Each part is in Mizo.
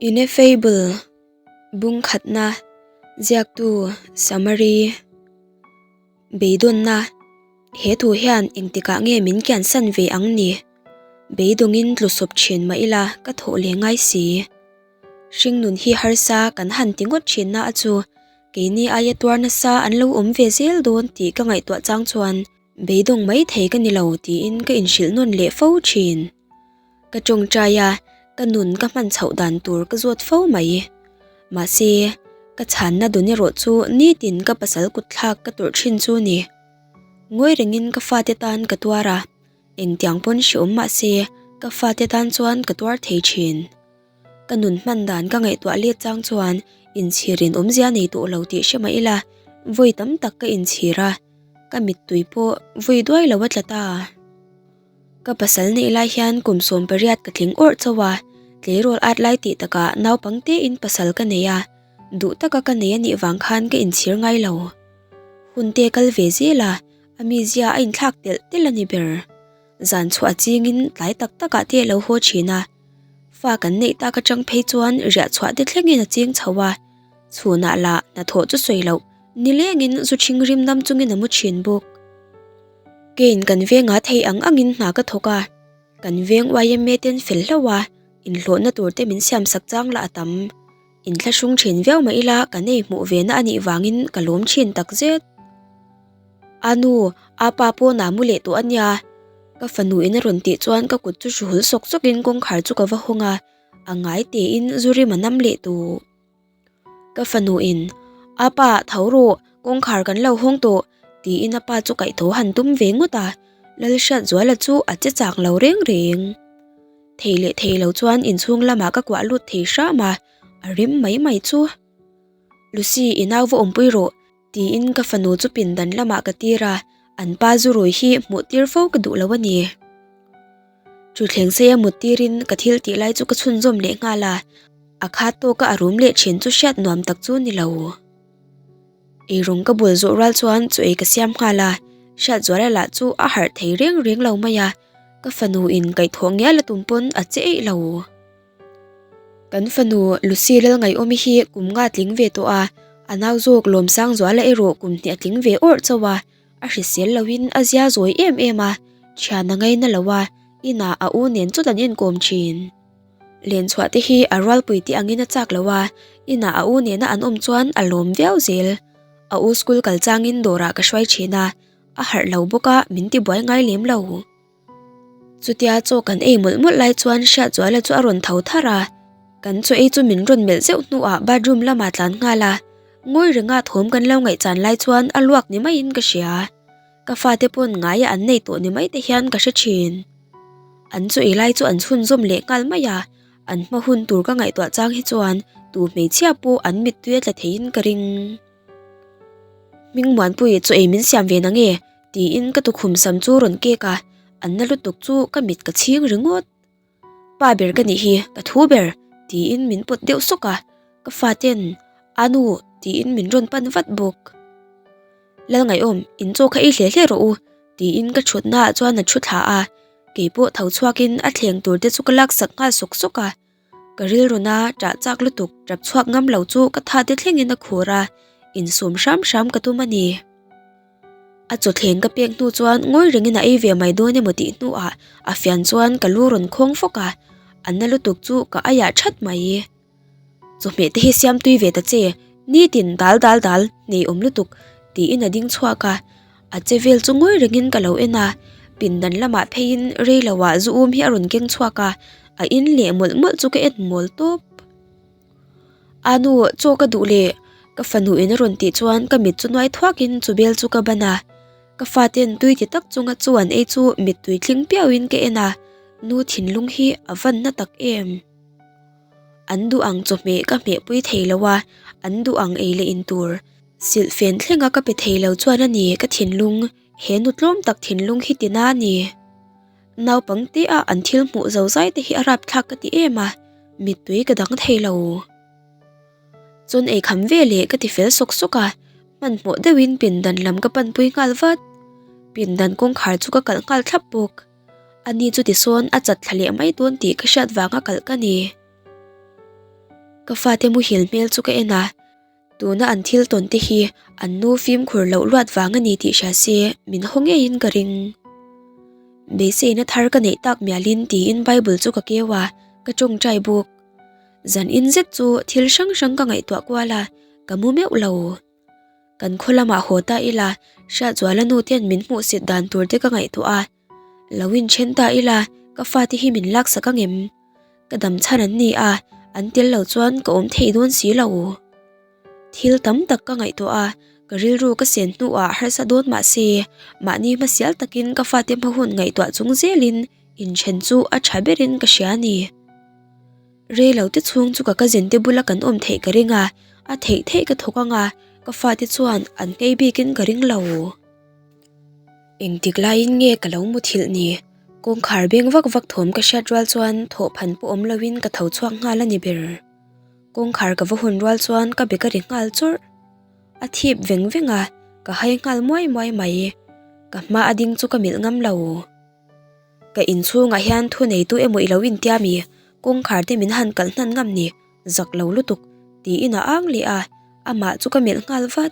Ineffable, Bungkhatna, Ziaktu, Summary, Beidawnna, He thu hian engtikah nge min kiansan ve ang ni? Beidawngin tlusawp thin mah ila ka thawh leh ngai si. Hringnun hi harsa kan han ti ngawt thinna a chu keini aia tuar nasa an lo awm ve zel dawn tih ka ngaihtuah chang chuan beidawng mai thei ka ni lo tiin ka inhrilh nawn leh fo thin. Ka tawngtai a, ka nun ka hman chhoh dan tur ka zawt fo mai. Mahse, ka chhanna dun erawh chu nitin ka pasal kutthlak ka tawrh thin chu ni. Ngawi rengin ka fate tan ka tuar a, engtiang pawn hreawm mahse ka fate tan chuan ka tuar thei thin. Ka nun hman dan ka ngaihtuah let chang chuan inchhir in awmzia nei tawh lo tih hre mah ila, vawi tam tak ka inchhir a, ka mittui pawh vawi duai lo a tla ta. Ka pasal neih lai hian kum 18 ka tling awrh chauh a, tleirawl at lai tih takah naupang tein pasal ka nei a, duh taka ka nei a nih vang khan ka inchhir ngai lo. Hun te kal ve zel a, a mizia a inthlak telh telh a ni ber. Zan chhuah chingin tlai tak takah te a lo haw thin a, fa kan neih tak atang phei chuan riah chhuah te thlengin a ching chho a, chhunah lah hnathawh chu sawi loh nilengin zu ṭhing rim nam chungin a mu thin bawk. Keiin kan vengah thei ang angin hna ka thawk a, kan veng yma ten fel hlauh a, inhlawhna tur te min siam sak chang lah a tam. Inthlahrung thin viau mah ila kan ei hmuh ve na a nih vangin ka lawm thin tak zet. A nu, a pa pawn a mu leh tawh a nia, ka fanu in a rawn tih chuan ka kut chu hruhul sawk sawk in kawngkhar chu ka va hawng a, a ngai tein zu rim a nam leh tawh. Ka fanu in, A pa, tho rawh, kawngkhar kan lo hawng tawh, tiin a pa chu kaih tho han tum ve ngawt a, Lalhriatzuala chu a che chak lo reng reng. Thei leh thei lo chuan inchhung lamah ka kuah lut thei hram a, a rim mai mai chu. Lucy, i nau va awmpui rawh, tiin ka fanu chu pindan lamah ka tir a, an pa zu rui hi hmuh tir fo ka duh lo a ni. Thutthleng seia mut tirin ka thil tih lai chu ka chhunzawm leh nghal a, a khat tawka a rum leh thin chu hriat nuam tak chu ni lo. Eirawng ka bul zawh rual chuan chu ei ka siam nghal a, Hriatzuala lah chu a harh thei reng reng lo mai a, ka fanu in kaihthawh ngial a tum pawn a che eih lo. Kan fanu Lucy Lalngaihawmi hi kum nga tling ve tawh a, a nau zawk Lawmsangzuala erawh kum hnih a tling ve awrh chauh a, A hrisel loin a zia zawi em em a, thian a ngaina lo a, inah a u nen chawt an inkawm thin. Lenchhuah te hi a rualpui te angin a chak lo a, inah a u nena an awm chuan a lawm viau zel. A u school kal changin dawrah ka hruai thin a, a harh lo bawk a, min tibuai ngai lem lo. Chutia chaw kan ei mawlh mawlh lai chuan Hriatzuala chu a rawn tho thar a, kan chaw ei chu min rawn melh zeuh hnuah bathroom lamah tlan nghal a, ngawi renga thawm kan lo ngaihchan lai chuan a luak ni maiin ka hria. Ka fate pawn ngaia an nei tawh ni mai te hian ka hre thin. An chaw ei lai chu an chhunzawm leh nghal mai a, an hma hun tur ka ngaihtuah chang hi chuan tu hmeichhia pawh an mittui a tla theiin ka ring. Hmingmuanpui chaw ei min siam ve nange? Tiin ka tukhum sam chu rawn kek a, an na lutuk chu ka mit ka chhing ringawt. Pa ber ka nih hi, ka thu ber, tiin min pawt deuh sawk a, ka faten, A nu, tiin min rawn pan vat bawk. Lalngaihawm, in chaw kha ei hle hle rawh u, tiin ka thutnaah chuan a thu thla a, keipawh tho chhuakin a thleng tur te chu ka laksak nghal sawk sawk a. Ka rilruna ṭah chak lutuk ṭap chhuak ngam lo chu ka tha te thlengin a khur a, insum hram hram ka tum a ni. A chawthleng ka pek hnu chuan ngawi rengin a ei ve mai dawn emaw tih hnuah a fian chuan ka lu rawn khawng fawk a, a na lutuk chu ka aiah ṭhat mai. Chawhmeh te hi siam tui ve ta che, nitin dal dal dal nei awm lutuk tiin a ding chhuak a, a che vel chu ngawi rengin ka lo en a, pindan lamah pheiin rei loah zu um hi a rawn keng chhuak a, a in leh mawlh mawlh chu ka en mawl tawp. A nu, chaw ka duh leh ka fanu in a rawn tih chuan ka mit chu nuai thuakin chu bel chu ka ban a, ka faten tui ti tak chunga chu an ei chu mittui tling piauhin ka en a, nu thinlung hi a van na tak em. An duh ang chawhmeh ka hmehpui thei lo a, an duh ang ei leh in tur silhfen thlenga ka pe thei lo chuan a ni ka thinlung, he nu tlawm tak thinlung hi tina a ni. Naupang te a an thil hmuh zo zai te hi a rapthlak ka ti em a, mittui ka dang thei lo. Chuan ei kham ve leh ka ti fel sawk sawk a, hmanhmawh deuhin pindan lam ka panpui nghal vat. Pindan kawngkhar chu ka kalh nghal thlap bawk. Ani chu tisawn a chat thla leh mai dawn tih ka hriat vanga kalh ka ni. Ka fate muhil hmel chu ka en a, tuna an thil tawn te hi an nu fimkhur loh luat vang a ni tih hria se min haw ngeiin ka ring. Beiseina thar ka neih tak mialin tiin Bible chu ka keu a, ka tawngtai bawk. Zan in zet chu thil hrang hrang ka ngaihtuah kual a, ka mu meuh lo. Kan khaw lamah haw ta ila, Hriatzuala nu ten min hmuhsit dan tur te ka ngaihtuah a. Lo inthen ta ila, ka fate hi min laksak ang em? Ka dam chhan an ni a, an tel lo chuan ka awm thei dawn si lo. Thil tam tak ka ngaihtuah a, ka rilru ka sen hnuah harsa dawn mah se, mahni hmasial takin ka fate hma hun ngaihtuah chung zelin inthen chu a tha berin ka hria a ni. Rei lo te chhung chu ka cousin te bula kan awm theih ka ring a, a theih theih ka thawk ang a, ka fate chuan an nghei bikin ka ring lo. Engtik laiin nge ka lo muthilh ni? Kawngkhar beng vak vak thawm ka hriat rual chuan thawhphan pawh awm loin ka tho chhuak nghal a ni ber. Kawngkhar ka va hun rual chuan ka bek a ri nghal chawrh. A thip veng veng a, ka hai nghal muai muai mai. Ka hma a ding chu ka milh ngam lo. Ka inchhungah hian thu neitu emaw i lo intia mi? Kawngkhar te min han kalh hnan ngam ni? Zak lo lutuk! tiin a ang leh a, amah chu ka melh nghal vat.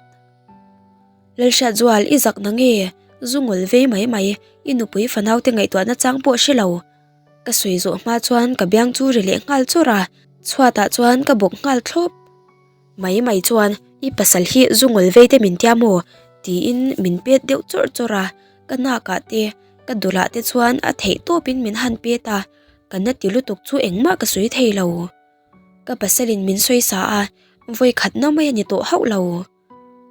Lalhriatzual, i zak na nge? Zu ngawl vei mai mai, i nupui fanau te ngaihtuahna chang pawh hre lo. Ka sawi zawh hma chuan ka biang chu ri leh nghal chawrh a, chhuatah chuan ka bawk nghal thlawp. Mai mai chuan, i pasal hi zu ngawl vei te min tia maw? tiin min pet deuh chawrh chawrh a, ka nakah te, ka dawlah te chuan a theih tawpin min han pet a, ka na ti lutuk chu engmah ka sawi thei lo. Ka pasalin min sawi sa a, vawi khatna mai a ni tawh hauh lo.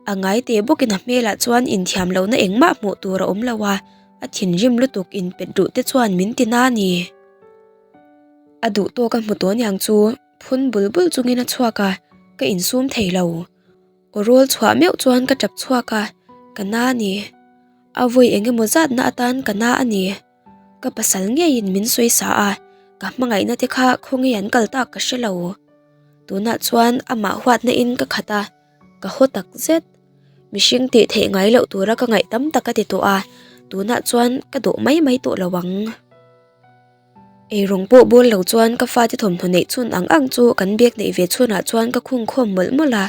A ngai teh bawkin a hmelah chuan inthiam lohna engmah hmuh tur a awm lo a, a thinrim lutuk inpet duh te chuan min ti na a ni. A duh tawk a hmu tawh niang chu phun bul bul chungin a chhuak a, ka insum thei lo. Aw rawl chhuah meuh chuan ka tap chhuak a, ka na a ni. A vawi eng emaw zatna atan ka na a ni. Ka pasal ngeiin min sawi sa a, ka hmangaihna te kha khawnge an kal tak ka hre lo. Tunah chuan amah huatna in ka khat a, ka haw tak zet. Mihring tih theih ngai loh tura ka ngaih tam tak a ti tawh a, tunah chuan ka dawh mai mai tawh lo ang. Eirawng pawh bawl lo chuan ka fate thawmhnaw neih chhun ang ang chu kan bag neih ve chhunah chuan ka khung khawm mawlh mawlh a.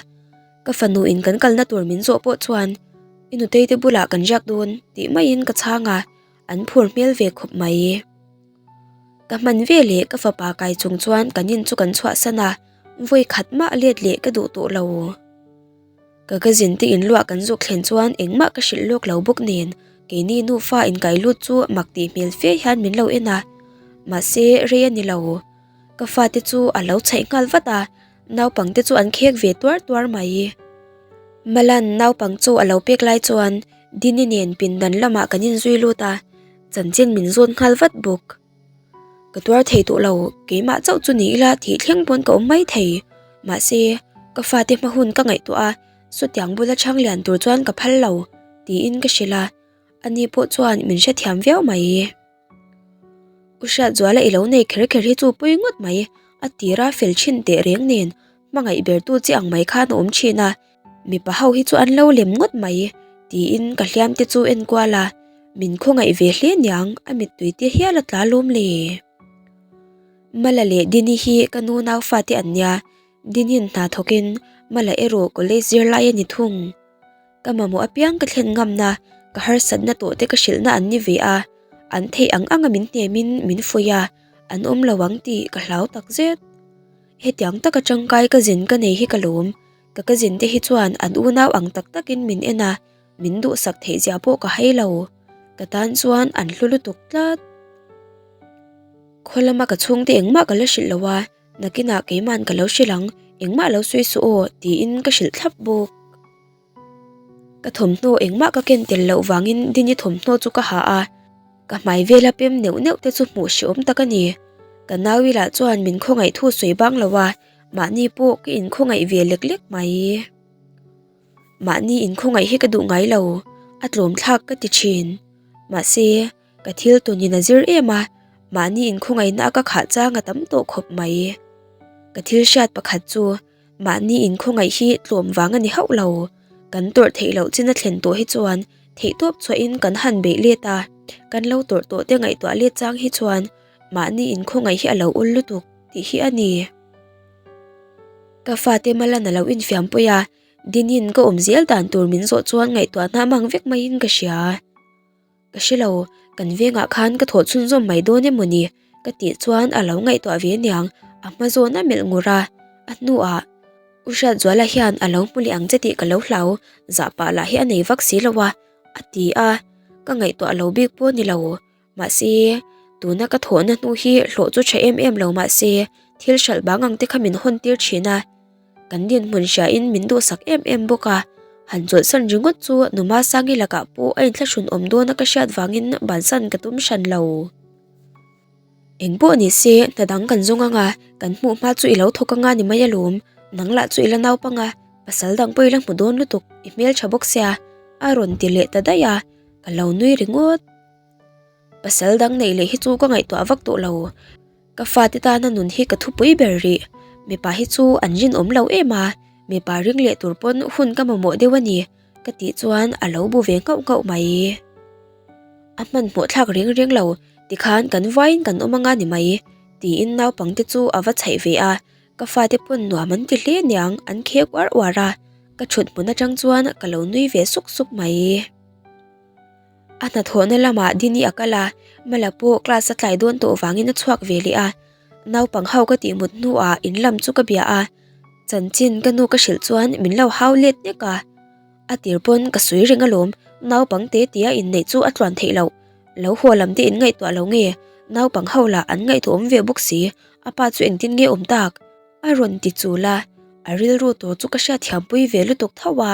Ka fanu in kan kalna tur min zawh pawh chuan i nutei te bulah kan riak dawn tih maiin ka chhang a. An phur hmel ve khawp mai. Ka hman ve leh ka fapa kai chung chuan kan in chu kan chhuahsan a, vawi khat mah let leh ka duh tawh lo. Ka cousin te in luah kan zuk thlen chuan engmah ka hrilh lawk lo bawk nen keini nufa inkai lut chu mak tih hmel fe hian min lo en a, mahse rei a ni lo. Ka fate chu a lo chhaih nghal vat a, naupang te chu an khek ve tuar tuar mai. Malan naupang chu a lo pek lai chuan Dini nen pindan lamah kan inzui lut a, chanchin min zawt nghal vat bawk. Ka tuar thei tawh lo, keimah chauh chu ni ila tih thleng pawn ka awm mai thei. Mahse, ka fate hma hun ka ngaihtuah a, sawtiang bula chhang lian tur chuan ka phal lo, tiin ka hrilh a, ani pawh chuan min hrethiam viau mai. U Hriatzuala i lo nei kher kher hi chu pawi ngawt mai, a tira fel thin teh reng nen hmangaih bertu chi ang mai khan a awm thin a, mipa ho hi chu an lo lem ngawt mai tiin ka hliam te chu en kual a, min khawngaih ve hle niang a mittui te hial a tla lawm le. Mala leh Dini hi ka nu nau fate an nia, Dini'n hna thawkin Mala erawh college zirlai a ni thung. Ka mamawh apiang ka thlen ngamna, ka harsatna tawh te ka hrilhna an ni ve a, an theih ang anga min hnemin min fuih a, an awm lo ang tih ka hlau tak zet. Hetiang taka tangkai ka zin ka nei hi ka lawm, ka cousin te hi chuan an unau ang tak takin min en a, min duhsak theih zia pawh ka hai lo, ka tan chuan an hlu lutuk tlat. Khaw lama ka chhungte engmah ka la hrilh lo a, Nakinah keima'n ka lo hrilh ang, engmah lo sawi suh aw, tiin ka hrilh thlap bawk. Ka thawmhnaw engmah ka ken tel loh vangin Dini thawmhnaw chu ka ha a, ka hmai vela pem neuh neuh te chu hmuh hrehawm tak a ni. Ka nau ilah chuan min khawngaih thu sawi bang lo a, mahni pawh ka inkhawngaih ve lek lek mai. Mahni inkhawngaih hi ka duh ngai lo, a tlawm thlak ka ti thin. Mahse, Ka thil tawnin a zir em a, mahni inkhawngaihna a ka khah chang a tam tawh khawp mai. Ka thil hriat pakhat chu mahni inkhawngaih hi tlawm vang a ni hauh lo. Kan tawrh theih loh chin a thlen tawh hi chuan theihtawp chhuahin kan han beih let a, kan lo tawrh tawh te ngaihtuah let chang hi chuan mahni inkhawngaih hi a lo ul lutuk tih hi a ni. Ka fate Malan a lo infiam pui a, Dinin ka awm zel dan tur min zawh chuan ngaihtuahna a mang vek maiin ka hria. Ka hre lo, kan vengah khan ka thawh chhunzawm mai dawn emaw ni? Ka tih chuan a lo ngaihtuah ve aniang, a hma zawn a melh ngur a, a hnuah U Hriatzuala hian a lo hmu leh ang che tih ka lo hlau, zah pah lah hi a nei vak si lo a, a ti a, ka ngaihtuah lo bik pawh ni lo. Mahse, tuna ka thawhna hnu hi hlawh chu tha em em lo mahse, thil hralh bang ang te kha min hawn tir thin a. Kan dinhmun hriain min duhsak em em bawk a, han chawlhsan ringawt chu Numa Sangi lakah pawh a inthlahrun awm dawna ka hriat vangin bansan ka tum hran lo. Eng pawh ni se, hna dang kan zawng ang a, kan hmuh hma chu i lo thawk anga ni mai alawm, nang lah chu i la naupang a, pasal dang pawh i la hmu dawn lutuk, i hmeltha bawk sia, a rawn ti leh ta daih a, ka lo nui ringawt. Pasal dang neih leh hi chu ka ngaihtuah vak tawh lo. Ka fate tana nun hi ka thupui ber rih. Mipa hi chu an rinawm lo em a, mipa ring leh tur pawn hun ka mamawh deuh a ni, ka tih chuan a lo bu ve nghauh nghauh mai. A hmanhmawh thlak reng reng lo, tikhan kan vaiin kan awm anga ni mai, tiin naupangte chu a va chhaih ve a, ka fate pawn nuam an ti hle niang an khek uar uar a, ka thut hmun atang chuan ka lo nui ve suk suk mai. A hnathawhna lamah Dini a kal a, Mala pawh class a tlai dawn tawh vangin a chhuak ve leh a. Naupang ho ka tih mut hnuah in lam chu ka bia a, chanchin ka nu ka hrilh chuan min lo hau let nek a. A tir pawn ka sawi reng alawm, naupang te tia inneih chu a tluan theih loh. Lo haw lam te in ngaihtuah lo nge, naupang ho lah an ngaihtuah awm ve bawk si, a pa chu engtin nge awm tak? A rawn ti chul a, a rilru tur chu ka hriatthiampui ve lutuk tho a,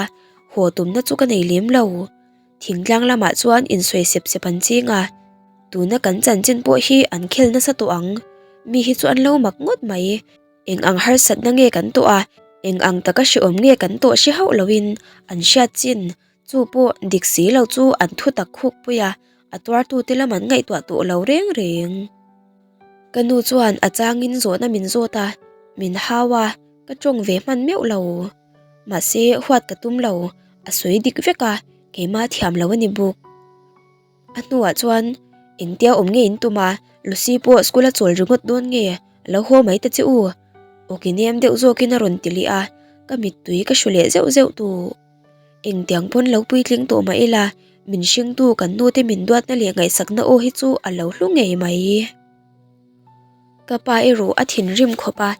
haw tumna chu ka nei lem lo. Thingtlang lamah chuan insawi sep sep an ching a, tuna kan chanchin pawh hi an khel nasa tawh ang. Mi hi chu an lo mak ngawt mai. Eng ang harsatna nge kan tawh a, eng ang taka hrehawm nge kan tawh hre hauh loin an hriat chin, chu pawh dik si lo chu an thu tak khuk pui a, a tuartute lam an ngaihtuah tawh lo reng reng. Ka nu chuan a changin zawhna min zawt a, min hau a, ka tawng ve hman meuh lo. Mahse huat ka tum lo, a sawi dik vek a, keimah thiam lo a ni bawk. A hnuah chuan engtia awm nge in tum a, Lucy pawh school a chawl ringawt dawn nge, a lo haw mai ta che u. Awki nem deuh zawkin a rawn ti leh a, ka mittui ka hru leh zeuh zeuh tawh. Engtiang pawn lo puitling tawh mah ila, min hringtu kan nute min duatna leh ngaihsakna aw hi chu a lo hlu ngei mai. Ka pa erawh a thinrim khawp a,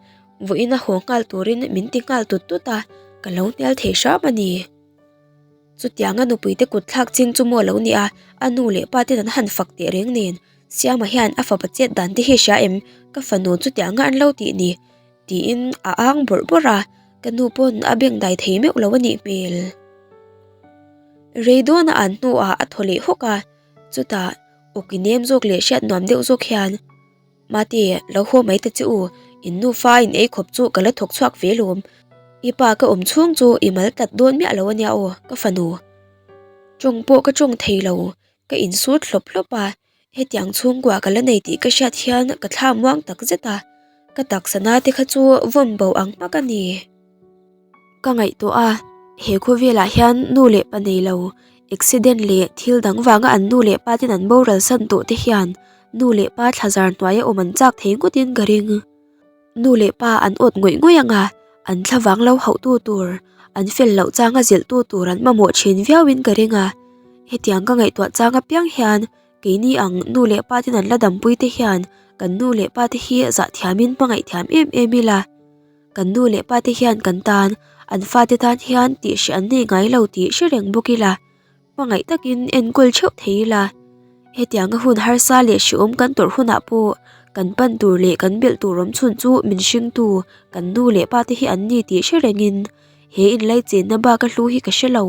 vawiin a haw nghal turin min ti nghal tut tut a, ka lo hnial thei hram a ni. Chutianga nupuite kut thlak ching chu maw lo nia, a nu leh pa ten an han fak teh reng nen, Siama hian a fapa chet dan te hi hria em, ka fanu chutianga an lo tih ni? tiin a ang bawrh bawrh a, ka nu pawn a beng dai thei meuh lo a nih hmel. Rei dawn a an hnuah a thaw leh hawk a, chutah awki nem zawk leh hriat nuam deuh zawk hian, Mate, lo haw mai ta che u, in nufa in ei khawp chu ka la thawk chhuak ve lawm. I pa ka awm chhung chu i mal tlat dawn miah lo ania aw, ka fanu. Tawng pawh ka tawng thei lo, ka insut hlawp hlawp a, hetiang chhungkua ka la nei tih ka hriat hian ka thla muang tak zet a, ka taksa na te kha chu vawm bo ang hmak a ni. Ka ngaihtuah a, he khawvelah hian nu leh pa nei lo, accident leh thil dang vanga an nu leh pa ten an boral san tawh te hian nu leh pa thlazar hnuaia awm an chak thei ngawtin ka ring. Nu leh pa an awt ngawih ngawih ang a, an thlavang lo hauhtu tur, an fel loh changa zilhtu tur an mamawh thin viauin ka ring a. Hetiang ka ngaihtuah chang apiang hian keini ang nu leh pa ten an la dampui te hian kan nu leh pa te hi zahthiamin hmangaih thiam em em ila. Kan nu leh pa te hian kan tan, an fate tan hian tih hreh an nei ngai lo tih hre reng bawk ila, hmangaih takin enkawl theuh thei ila. Hetianga hun harsa leh hrehawm kan tawrh hunah pawh kan pan tur leh kan belh tur awm chhun chu min hringtu kan nu leh pa te hi an ni tih hre rengin he inlaichenna bak a hlu hi ka hre lo.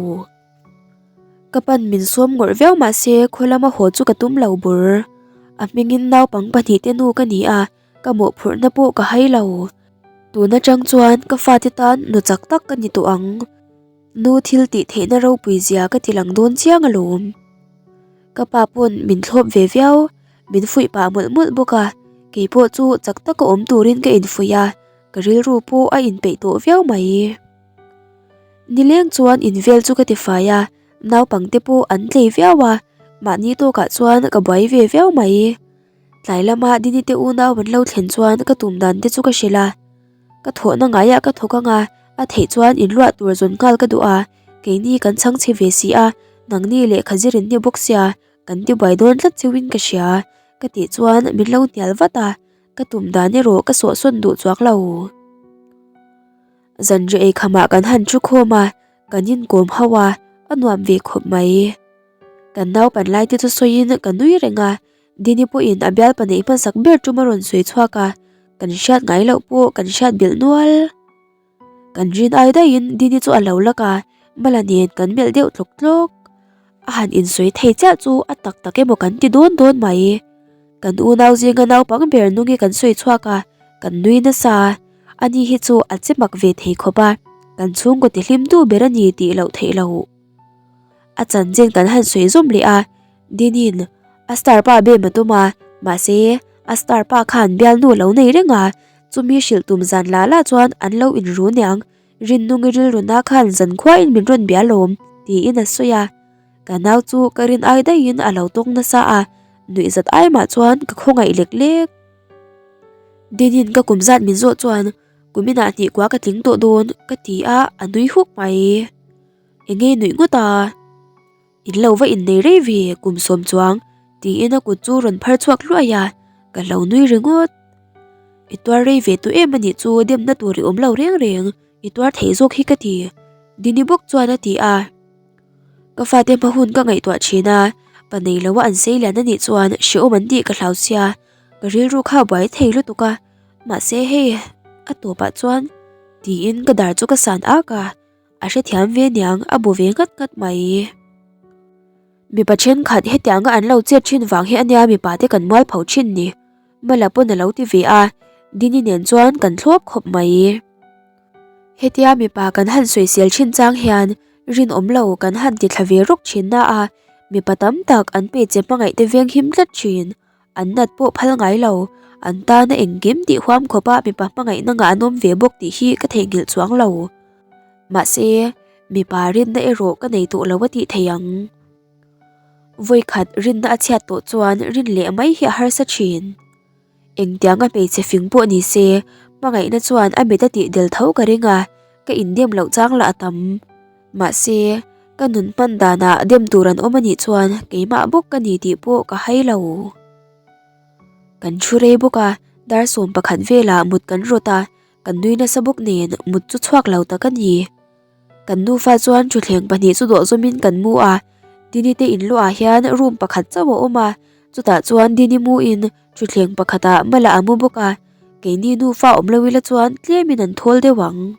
Ka pan min sawm ngawrh viau mahse khaw lama haw chu ka tum lo bur. A hmingin naupang pahnihte nu ka ni a. Ka mawhphurhna pawh ka hai lo. Tun atang chuan ka fate tan nu chak tak ka ni tawh ang. Nu thil tih theihna ropui zia ka ti lang dawn chiang alawm. Ka pa pawn min thlawp ve viau, min fuih pah mawlh mawlh bawk a, keipawh chu chak taka awm turin ka infuih a, ka rilru pawh a inpeih tawh viau mai. Nileng chuan invel chu ka ti fai a, naupangte pawh an tlei viau a, mahni tawkah chuan ka buai ve viau mai. Tlai lama Dini te unau an lo thlen chuan ka tum dan te chu ka hrilh a. Ka thawhna ngaiah ka thawk anga a theih chuan inluah tur zawn nghal ka duh a, keini kan chhang chhe ve si a, nangni lehkha zir in ni bawk sia, kan ti buai dawn tlat cheuhin ka hria ka tih chuan min lo hnial vat a, ka tum dan erawh ka sawhsawn duh chuang lo. Zanriah ei khamah kan han thu khawm a, kan inkawm ho a, a nuam ve khawp mai. Kan naupan lai te chu sawiin ka nui reng a, Dini pawhin a bialpa neih hmasak ber tum a rawn sawi chhuak a, kan hriat ngai loh pawh kan hriat belh nual. Kan rin ai daihin Dini chu a lo lak a, Mala nen kan melh deuh tlawk tlawk. A han insawi thei chiah chu a tak tak emaw kan ti dawn dawn mai. Kan unau zinga naupang ber nungi kan sawi chhuak a, kan nui nasa a, ani hi chu a che mak ve thei khawp a, kan chhungkaw ti hlim duh ber a ni tih loh theih loh. A chanchin kan han sawi zawm leh a, Dinin a star pa bem a tum a, mahse a star pa khan bialnu a lo nei reng a, chumi hrilh tum zan lah lah chuan an lo inru niang, Rinnungi rilruna khan zankhuain min rawn bia lawm, tiin a sawi a. Ka nau chu ka rin ai daihin a lo tawng nasa a, nuih zat ai mah chuan ka khawngaih lek lek. Dinin ka kum zat min zawh chuan kuminah hnih kua ka tling tawh dawn, ka ti a, a nui huk mai. Enge nuih ngawt a? In lo va innei rei ve kum sawm chuang tiin a kut chu rawn phar chhuak hluai a, ka lo nui ringawt. I tuar rei ve tawh em anih chu demna tur i awm lo reng reng, i tuar thei zawk hi ka ti, Dini bawk chuan a ti a. Ka fate hma hun ka ngaihtuah thin a, pa nei lo a an sei lian anih chuan hrehawm an tih ka hlau sia, ka rilru kha a buai thei lutuk a, mahse hei a tawpah chuan tiin ka dar chu ka san ak a. A hrethiam ve niang a bu ve nghat nghat mai. Mipa thenkhat hetianga an lo chet thin vang hi ania mipa te kan mual pho thin ni. Mala pawn a lo ti ve a, Dini nen chuan kan thlawp khawp mai. Hetia mipa kan han sawisel thin chang hian rinawm lo kan han ti thla ve rawk thin na a, mipa tam tak an hmeichhe hmangaih te veng him tlat thin. An nat pawh phal ngai lo, an tana engkim tih huam khawpa mipa hmangaihna ngah an awm ve bawk tih hi ka theihnghilh chuang lo. Mahse, mipa rinna erawh ka nei tawh lo a tih thei ang. Vawikhat rinna a chhiat tawh chuan rin leh mai hi a harsa thin. Engtianga hmeichhe fing pawh ni se, hmangaihna chuan a mit a tih del tho ka ring a, ka indem loh chang lah a tam. Mahse, ka nun hman danah dem tur an awm a nih chuan keimah bawk ka ni tih pawh ka hai lo. Kan thu rei bawk a, dar 11 velah mut kan rawt a, kan nui nasa bawk nen mut chu chhuak lo tak a ni. Kan nufa chuan thutthleng pahnih chu dawh zawmin kan mu a, Dini te inluah ah hian room pakhat chauh a awm a, chutah chuan Dini muin thutthleng pakhatah Mala a mu bawk a, keini nufa awm lo ila chuan tlemin an thawl deuh ang.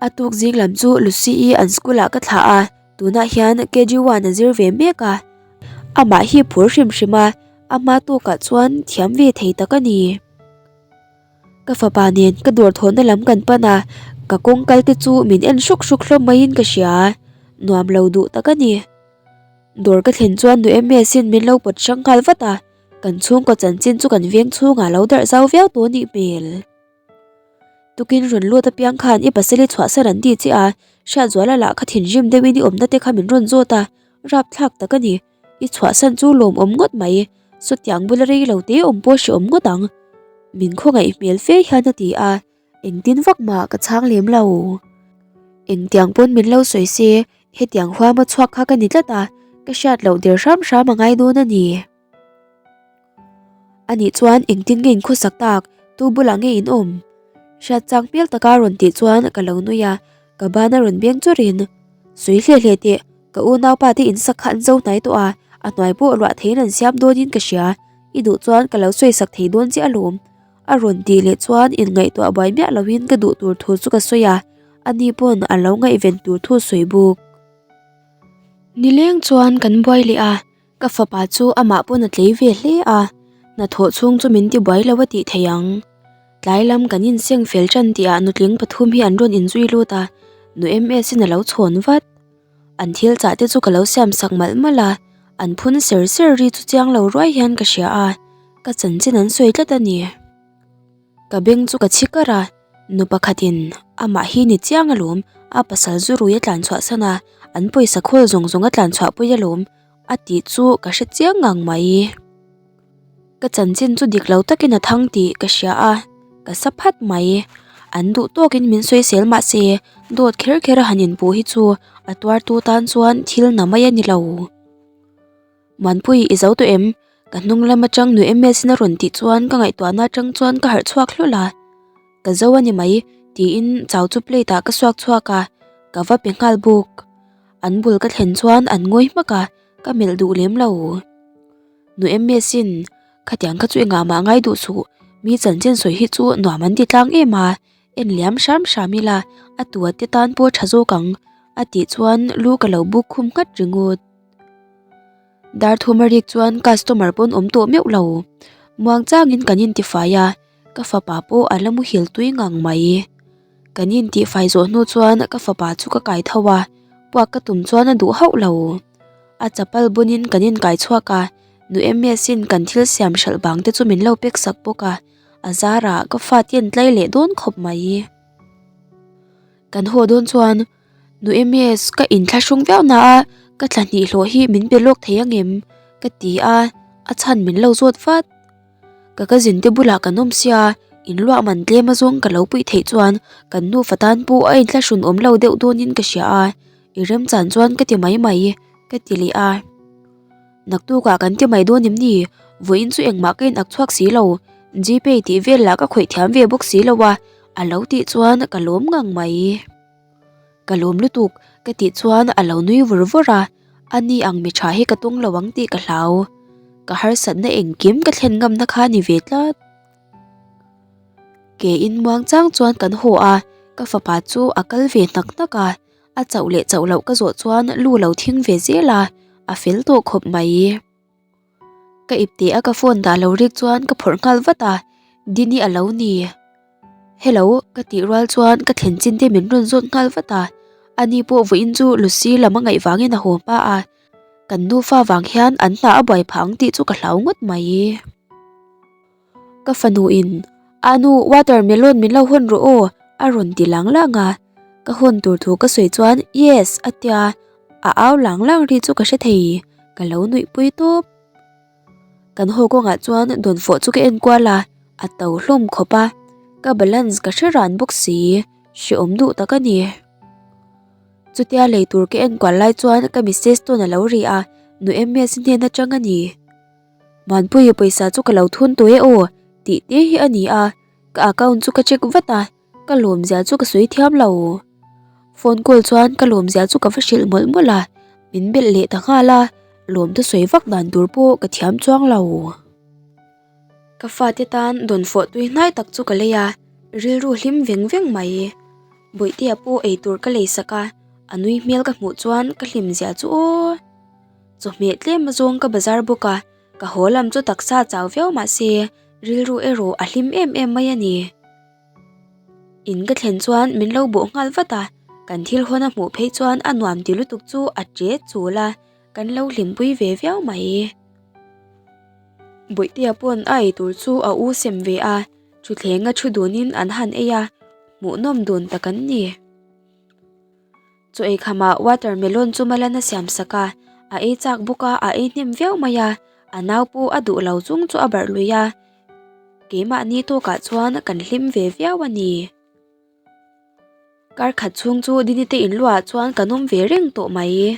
A tuk zing lam chu Lucy-i an school ah ka thlah a, tunah hian KG one a zir ve mek a. Amah hi phur hrim hrim a, a hma tawkah chuan thiam ve thei tak a ni. Ka fapa nen ka dawr thawhna lam kan pan a, ka kawng kal te chu min en hruk hruk hlawm maiin ka hria, nuam lo duh tak a ni. Dawr ka thlen chuan nu MS-in min lo pawt hrang nghal vat a, kan chhungkaw chanchin chu kan veng chhungah lo darh zau viau tawh a nih hmel. Tukin rawn lut apiang khan i pasal i chhuahsan an ti che a, Hriatzuala lah kha thinrim deuhin i awmna te kha min rawn zawt a, rapthlak tak a ni. I chhuahsan chu lawmawm ngawt mai, sawtiang bula rei lo te awm pawh hreawm ngawt ang. Min khawngaih hmel fe hian a ti a, engtin vak mah ka chhang lem lo. Engtiang pawn min lo sawi se, hetiang huama chhuak kha ka ni tlat a, ka hriat loh der hram hram a ngai dawn a ni. Anih chuan engtin nge in khawsak tak, tu bulah nge in awm? Hriat chang hmel taka rawn tih chuan ka lo nui a, ka ban a rawn beng chawrin. Sawi hle hle teh, ka unaupa te insak kha an zo hnai tawh a, a hnuai pawh ruah theiin an siam dawnin ka hria, i duh chuan ka lo sawisak thei dawn che alawm. A rawn tih leh chuan inngaihtuah buai miah loin ka duh tur thu chu ka sawi a, ani pawn a lo ngaihven tur thu sawi bawk. Nileng chuan kan buai leh a, Ka fapa chu amah pawn a tlei ve hle a, hnathawh chhung chu min ti buai lo a tih thei ang. Tlai lam kan inseng fel tan tihah nutling pathum hi an rawn inzui lut a, nu MS in a lo chhawn vat. An thil chah te chu ka lo siam sak malh malh a, an phun ser ser ri chu chiang lo ruai hian ka hria a, ka chanchin an sawi tlat a ni. Ka beng chu ka chhi kar a, nu pakhatin amah hi ni chiang alawm, a pasal zu rui a tlan chhuah san a, an pawisa khawl zawng zawng a tlan chhuah pui alawm. A tih chu ka hre chiang ngang mai. Ka chanchin chu dik lo takin a thang tih ka hria a, Ka sa phat mai. An duh tawkin min sawisel mah se, dawt kher kher a han inpuh hi chu a tuartu tan chuan thil na mai a ni lo. Muanpui i zo tawh em? Ka hnung lam atang nu MS-in a rawn tih chuan ka ngaihtuahna atang chuan ka harh chhuak hlawlh a. Ka zo a ni mai, tiin chau chu plate ah ka suak chhuak a, ka va pe nghal bawk. An bul ka thlen chuan an ngawi hmak a, ka melh duh lem lo. Nu MS-in, Khatiang kha chu engah mah ngai duh suh, mi chanchin sawi hi chu nuam an ti tlang em a, en liam hram hram ila a tua te tan pawh tha zawk ang, a tih chuan lu ka lo buk khum nghat ringawt. Dar thum a rik chuan customer pawn awm tawh meuh lo. Muang changin kan intifai a, ka fapa pawh a la muhil tui ngang mai. Kan intihfai zawh hnu chuan ka fapa chu ka kai tho a, puak ka tum chuan a duh hauh lo. A chapal bunin kan inkai chhuak a, nu MS-in kan thil siam hralh vang te chu min lo pek sak bawk a, a zarah ka fate an tlai leh dawn khawp mai. Kan haw dawn chuan Nu MS ka inthlahrung viau na a, ka thla hnih hlawh hi min pe lawk thei ang em? ka ti a, a chhan min lo zawt vat. Ka cousin te bulah kan awm sia, in luah man tlem a zawng ka lo puih theih chuan kan nufa tan pawh a inthlahrun awm lo deuh dawnin ka hria a, i remchan chuan ka ti mai mai, ka ti leh a. Naktukah kan ti mai dawn em ni? Vawiin chu engmah ka in ak chhuak si lo, Gpay tih vel lah ka khawih thiam ve bawk si lo a, a lo tih chuan ka lawm ngang mai. Ka lawm lutuk, ka tih chuan a lo nui vur vur a, a ni ang mi tha hi ka tung lo ang tih ka hlau. Ka harsatna engkim ka thlen ngamna kha ni ve tlat. Ke in muang chang chuan kan haw a, ka fapa chu a kal ve hnak hnak a, a chauh leh chauh loh ka zawh chuan lu lo thing ve zel a, a fel tawh khawp mai. Ka ipte a ka phone dah lo rik chuan ka phawrh nghal vat a, Dini a lo ni. Hello ka tih rual chuan ka thlen chin te min rawn zawt nghal vat a, ani pawh vawiin chu Lucy lam a ngaih vangin a haw hma a, kan nufa vang hian an hna a buai phah ang tih chu ka hlau ngawt mai. Ka fanu in, Anu watermelon min lo hawn rawh aw a rawn ti lang lang a, ka hawn tur thu ka sawi chuan yes a tia, a au lang lang ri chu ka hre thei, ka lo nuih pui tawp. Kan haw kawngah chuan dawnfawh chu ka en kual a, a to hlawm khawp a, ka balance ka hre ran bawk si, hrehawm duh tak a ni. Chutia lei tur ka en kual lai chuan ka message tawn a lo ri a, nu MS hnen atang a ni. Muanpuia pawisa chu ka lo thun tawh e aw tih te hi a ni a, ka account chu ka check vat a, ka lawmzia chu ka sawi thiam lo. Phone call chuan ka lawmzia chu ka va hrilh mawlh mawlh a, min belh leh ta nghal a, lawmte sawi vak dan tur pawh ka thiam chuang lo. Ka fate tan dawnfawh tui hnai tak chu ka lei a, rilru hlim veng veng mai. Bawihtea pawh eitur ka lei sak a, a nui hmel ka hmuh chuan ka hlimzia chu aw. Chawhmeh tlem azawng ka bazar bawk a, ka haw lam chu taksa chau viau mah se rilru erawh a hlim em em mai a ni. In ka thlen chuan min lo bawh nghal vat a, kan thil hawn a hmuh phei chuan a nuam ti lutuk chu a che chul a, kan lo hlimpui ve viau mai. Bawihtea pawn a ei tur chu a u sem ve a, thuthlenga thu dunin an han ei a, hmuhnawm dun tak an ni. Chaw ei khamah watermelon chu malan a siam sak a, a ei chak bawk a, a ei hnem viau mai a, a nau pawh a duh lo chung chu a barh lui a, keimahni tawkah chuan kan hlim ve viau a ni. Kar khat chhung chu Dini te inluah chuan kan awm ve reng tawh mai.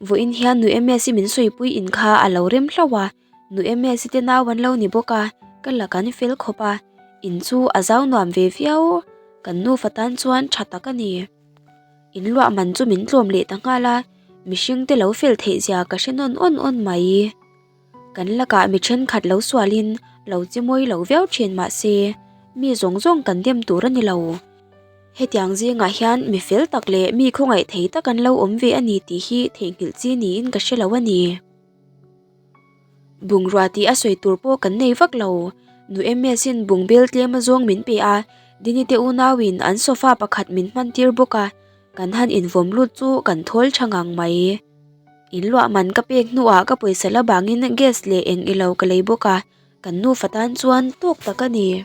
Vawiin hian nu MS-i min sawipui in kha a lo rem hlauh a, nu MS-i te nau an lo ni bawk a, ka la kan fel khawp a, in chu a zau nuam ve viau, kan nufa tan chuan tha tak a ni. In luah man chu min tlawm leh ta nghal a, mihring te lo fel theih zia ka hre nawn awn awn mai. Kan lakah mi thenkhat lo sualin lo chi mawi lo viau thin mah se, mi zawng zawng kan dem tur a ni lo. Hetiang zingah hian mi fel tak leh mi khawngaih thei tak an lo awm ve a ni tih hi theihnghilh chi niin ka hre lo a ni. Bungrua tih a sawi tur pawh kan nei vak lo. Nu MS-in bungbel tlem azawng min pe a, Dini te unauin an sofa pakhat min hman tir bawk a, kan han invawm lut chu kan thawl tha ngang mai. In luah man ka pek hnuah ka pawisa la bangin gas leh eng ilo ka lei bawk a, kan nufa tan chuan tawk tak a ni.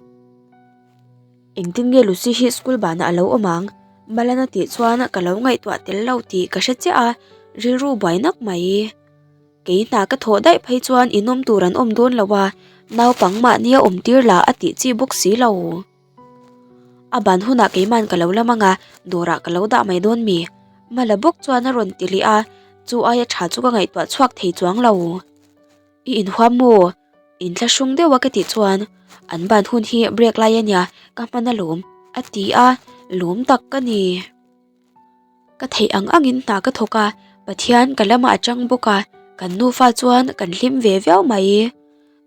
Engtin nge Lucy hi school banah a lo awm ang? Malana tih chuan ka lo ngaihtuah tel lo tih ka hre chiah a, rilru buai nak mai. Kei hna ka thawh daih phei chuan inawm tur an awm dawn lo a, naupang mahnia awm tir lah a tih chi bawk si lo. A ban hunah keiman ka lo lam anga dawrah ka lo dah mai dawn mi? Mala bawk chuan a rawn ti leh a, chu aia tha chu ka ngaihtuah chhuak thei chuang lo. I inhuam maw? Inthlahrung deuha ka tih chuan an ban hun hi break lai a nia ka hman alawm a ti a, lawm tak ka ni. Ka theih ang angin hna ka thawk a, Pathian ka lamah a chang bawk a, kan nufa chuan kan hlim ve viau mai.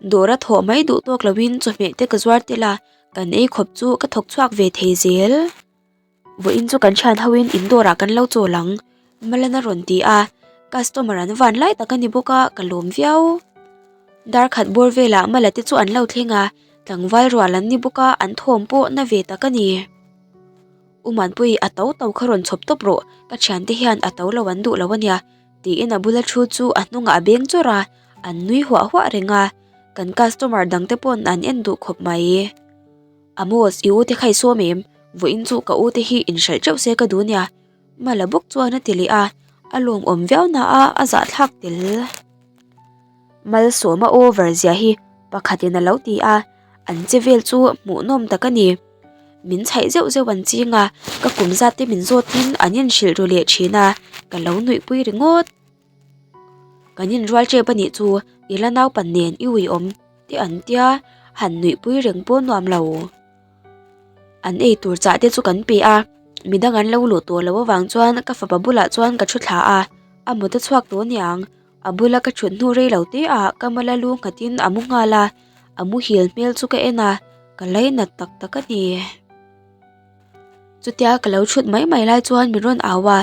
Dawr a thawh mai duh tawk loin chawhmeh te ka zuar tel a, kan ei khawp chu ka thawk chhuak ve thei zel. Vawiin chu kan thian hoin in dawrah kan lo chawl ang, Malana rawn ti a, customer an van lai tak a ni bawk a, ka lawm viau. Dar khat bawr velah Mala te chu an lo thleng a, tlangval rual an ni bawk a, an thawm pawh na ve tak a ni. U Manpui, a to to kha rawn chhawp tawp rawh, ka thiante hian a to lo an duh lo a nia, tiin a bula thu chu a hnungah a beng chawrh a, an nui huah huah reng a, kan customer dangte pawn an en duh khawp mai. Amos, i u te kha i sawm em? Vawiin chu ka u te hi inhralh teuh se ka duh nia, Mala bawk chuan a ti leh a, a lawmawm viau na a, a zahthlak tel. Malsawma over zia hi pakhatin a lo ti a, an che vel chu hmuhnawm tak a ni. Min chhaih zeuh zeuh an ching a, ka kum zat te min zawtin an inhrilh ru leh thin a, ka lo nuihpui ringawt. Kan inrual tep a nih chu i la naupan nen i uiawm te an tia, han nuihpui reng pawh nuam lo. An ei tur chah te chu kan pe a, midang an lo luh tawh loh avang chuan ka fapa bulah chuan ka thu thla a, a mut a chhuak tawh aniang. A bula ka thut hnu rei lo te ah ka mala lu nghatin a mu nghal a, a muhil hmel chu ka en a, ka lainat tak tak a ni. Chutia ka lo thut mai mai lai chuan min rawn au a,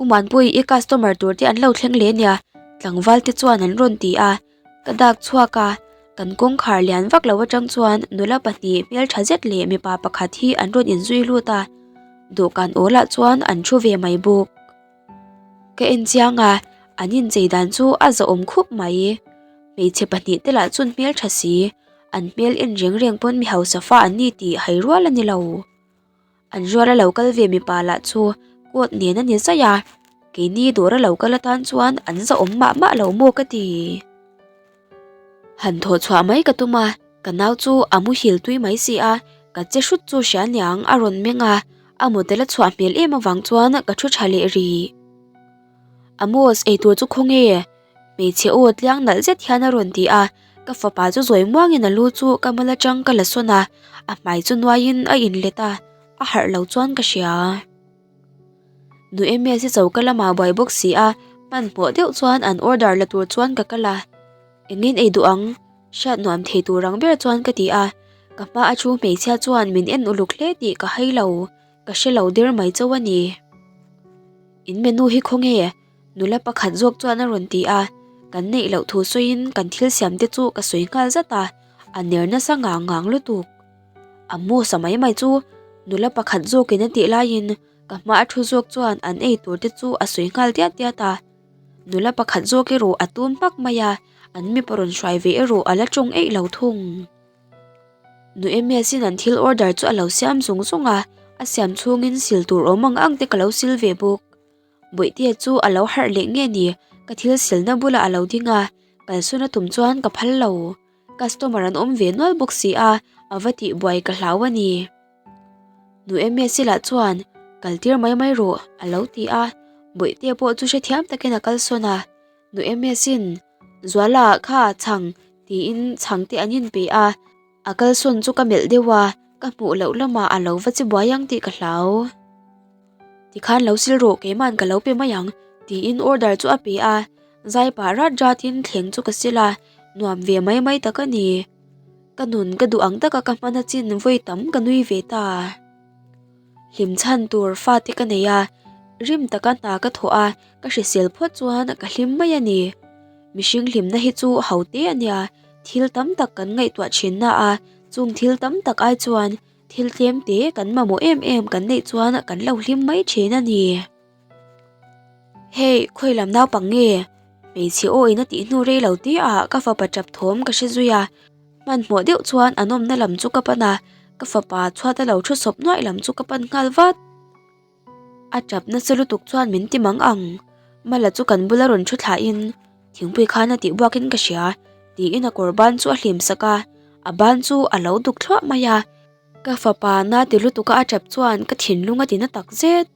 U Manpui i customer tur te an lo thleng leh nia, tlangval te chuan an rawn ti a, ka dak chhuak a, kan kawngkhar lian vak lo atang chuan nula pahnih hmeltha zet leh mipa pakhat hi an rawn inzui lut a, dawhkan awlah chuan an thu ve mai bawk. Ka en chiang a, an inchei dan chu a zahawm khup mai. Hmeichhe pahnih te lah chuan hmeltha si, an hmel en reng reng pawn mi hausa fa an ni tih hai rual a ni lo. An ruala lo kal ve mipa lah chu coat nen a ni zaih a, keini dawra lo kal atan chuan an zahawm mah mah lo maw ka ti. Han thawh chhuah mai ka tum a, ka nau chu a muhil tui mai si a, ka che hrut chu hria niang a rawn meng a, a model a chhuah hmel em avang chuan ka thu tha leh rih. Amos, eitur chu khawnge? Hmeichhe aw tliang nalh zet hian a rawn ti a, ka fapa chu zawi muangin a lu chu ka mal atang ka la sawn a, a hmai chu nuaiin a inlet a, a harh lo chuan ka hria. Nu Ms hi choka lamah buai bawk si a, hmanhmawh deuh chuan an order la tur chuan ka kal a, engin ei duh ang? Hriat nuam thei tur ang ber chuan ka ti a, ka hma a thu hmeichhia chuan min en uluk hle tih ka hai lo, ka hre lo der mai chauh a ni. In menu hi khawnge? Nula pakhat zawk chuan a rawn ti a, kan neih loh thu sawiin kan thil siam te chu ka sawi nghal zat a, a ner nasa ngang ngang lutuk. A maw sa mai mai chu nula pakhat zawkin a tih laiin ka hma a thu zawk chuan an ei tur te chu a sawi nghal diat diat a. Nula pakhat zawk erawh a tum hmak mai a, an mipa rawn hruai ve erawh a la tawng eih lo thung. Nu Ms-in an thil order chu a lo siam zung zung a, a siam chhungin sil tur awm ang ang te ka lo sil ve bawk. Bawihtea chu a lo harh leh nge ni, ka thil silna bulah a lo ding a, kalsawn a tum chuan ka phal lo. Customer an awm ve nual bawk si a, a va tih buai ka hlau a ni. Nu Ms-i lah chuan, Kal tir mai mai rawh, a lo ti a, Bawihtea pawh chu hrethiam takin a kalsawn a. Nu Ms-in, Zuala kha chhang, tiin chhang te an inpe a, A kalsawn chu ka melh deuh a, ka hmuh loh lamah a lo va chi buai ang tih ka hlau. Tikhan lo sil rawh keiman ka lo pe mai ang tiin order chu a pe a, zai pah rat ratin thleng chu ka sil a, nuam ve mai mai tak a ni. Ka nun ka duh ang taka ka hman a chin vawi tam ka nui ve ta. Hlim chhan tur fate ka nei a, rim taka hna ka thawh a, ka hrisel phawt chuan ka hlim mai a ni. Mihring hlimna hi chu ho te a nia, thil tam tak kan ngaihtuah thin na a, chung thil tam tak ai chuan thil tlem te kan mamawh em em kan neih chuan kan lo hlim mai thin a ni. Hei, khawi lam naupang nge? Hmeichhe aw in a tih hnu rei lo te ah ka fapa tap thawm ka hre zui a, hmanhmawh deuh chuan an awmna lam chu ka pan a, ka fapa chhuat a lo thu sawp nuaih lam chu ka pan nghal vat. A tap nasa lutuk chuan min ti mang ang, Mala chu kan bula rawn thu thlahin thingpui khan a tih buakin ka hria tiin a kawr ban chu a hlim sak a, a ban chu a lo duk thluah mai a. Ka fapa na ti lutuk a a tap chuan ka thinlung a ti na tak zet.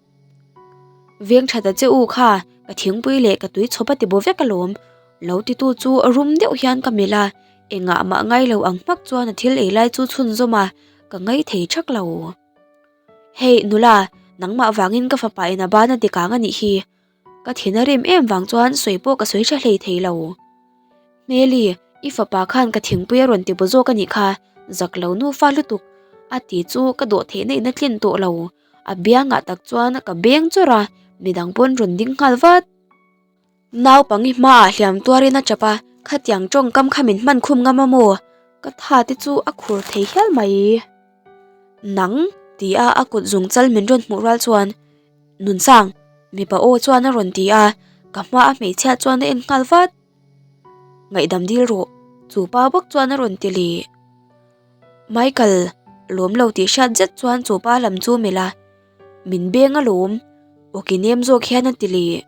Veng tha ta che u kha, ka thingpui leh ka tui chhawp a ti bo vek alawm. Lo titu chu rum deuh hian ka melh a, engah mah ngai lo ang hmak chuan a thil ei lai chu chhunzawm a, ka ngai thei thak lo. Hei nula, nangmah vangin ka fapa in a ban a ti kang a nih hi. Ka thin a rim em vang chuan sawi pawh ka sawi tha hlei thei lo. Hmeli, i fapa khan ka thingpui a rawn ti bu zawk a nih kha, zak lo nufa lutuk, a ti chu ka dawh theihna in a tlin tawh lo. A biangah tak chuan ka beng chawrh a, midang pawn rawn ding nghal vat. Naupang i hmaah hliam tuarin a tap a, khatiang tawngkam kha min hman khum ngam a maw? Ka tha te chu a khur thei hial mai. Nang? ti a a kut zung chal min rawn hmuh rual chuan Nunsang, mipa aw chuan a rawn ti a, ka hma a hmeichhia chuan a en nghal vat. Ngaihdam dil rawh, chu pa bawk chuan a rawn ti leh. Michael, lawm lo tih hriat zet chuan chu pa lam chu melh a, min beng alawm, awki nem zawk hian a ti leh.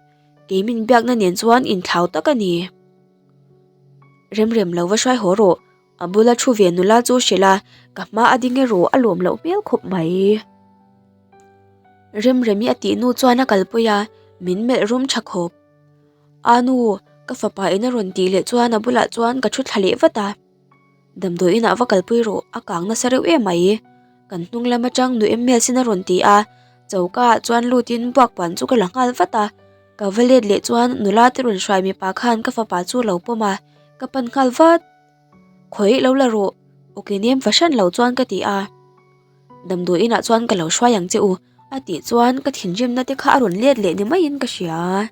Kei min biakna nen chuan inthlau tak a ni. Remrem lo va hruai haw rawh, a bula thu ve nula chu hrilh a, ka hma a ding erawh a lawm loh hmel khawp mai. Remremi a tih nu chuan a kalpui a, min melh rum tha khawp. A nu, ka fapa in a rawn tih leh chuan a bulah chuan ka thu thla leh vat a. Damdawi inah va kalpui rawh, a kang nasa reuh em mai. Kan hnung lam atang nu em hmel sin a rawn ti a, choka ah chuan lutin buak puan chu ka la nghal vat a. Ka va let leh chuan nula te rawn hruai mipa khan ka fapa chu a lo pawm a, ka pan nghal vat. Khawi lo la rawh, awki nem fahran lo chuan ka ti a. Damdawi inah chuan ka lo hruai ang che u, a tih chuan ka thinrimna te kha a rawn let leh ni maiin ka hria.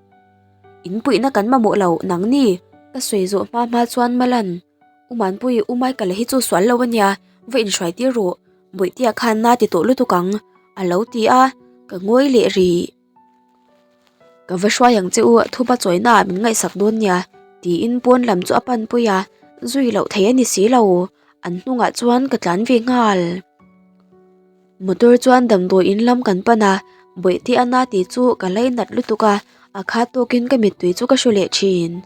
In puihna kan mamawh lo, nangni? Ka sawi zawh hma hma chuan Malan. U Manpui, U Michael a hi chu sual lo ania, va inhruai tir rawh, Bawihtea khan na ti tawh lutuk ang, a lo ti a, ka ngawi leh rih. Ka va hruai ang che u, thupa chawina ah min ngaihsak dawn nia, tiin pawn lam chu a panpui a, zui loh thei a ni si lo, an hnungah chuan ka tlan ve nghal. Motor chuan damdawi in lam kan pan a, Bawihte a na tih chu ka lainat lutuk a, a khat tawkin ka mittui chu ka hru leh thin.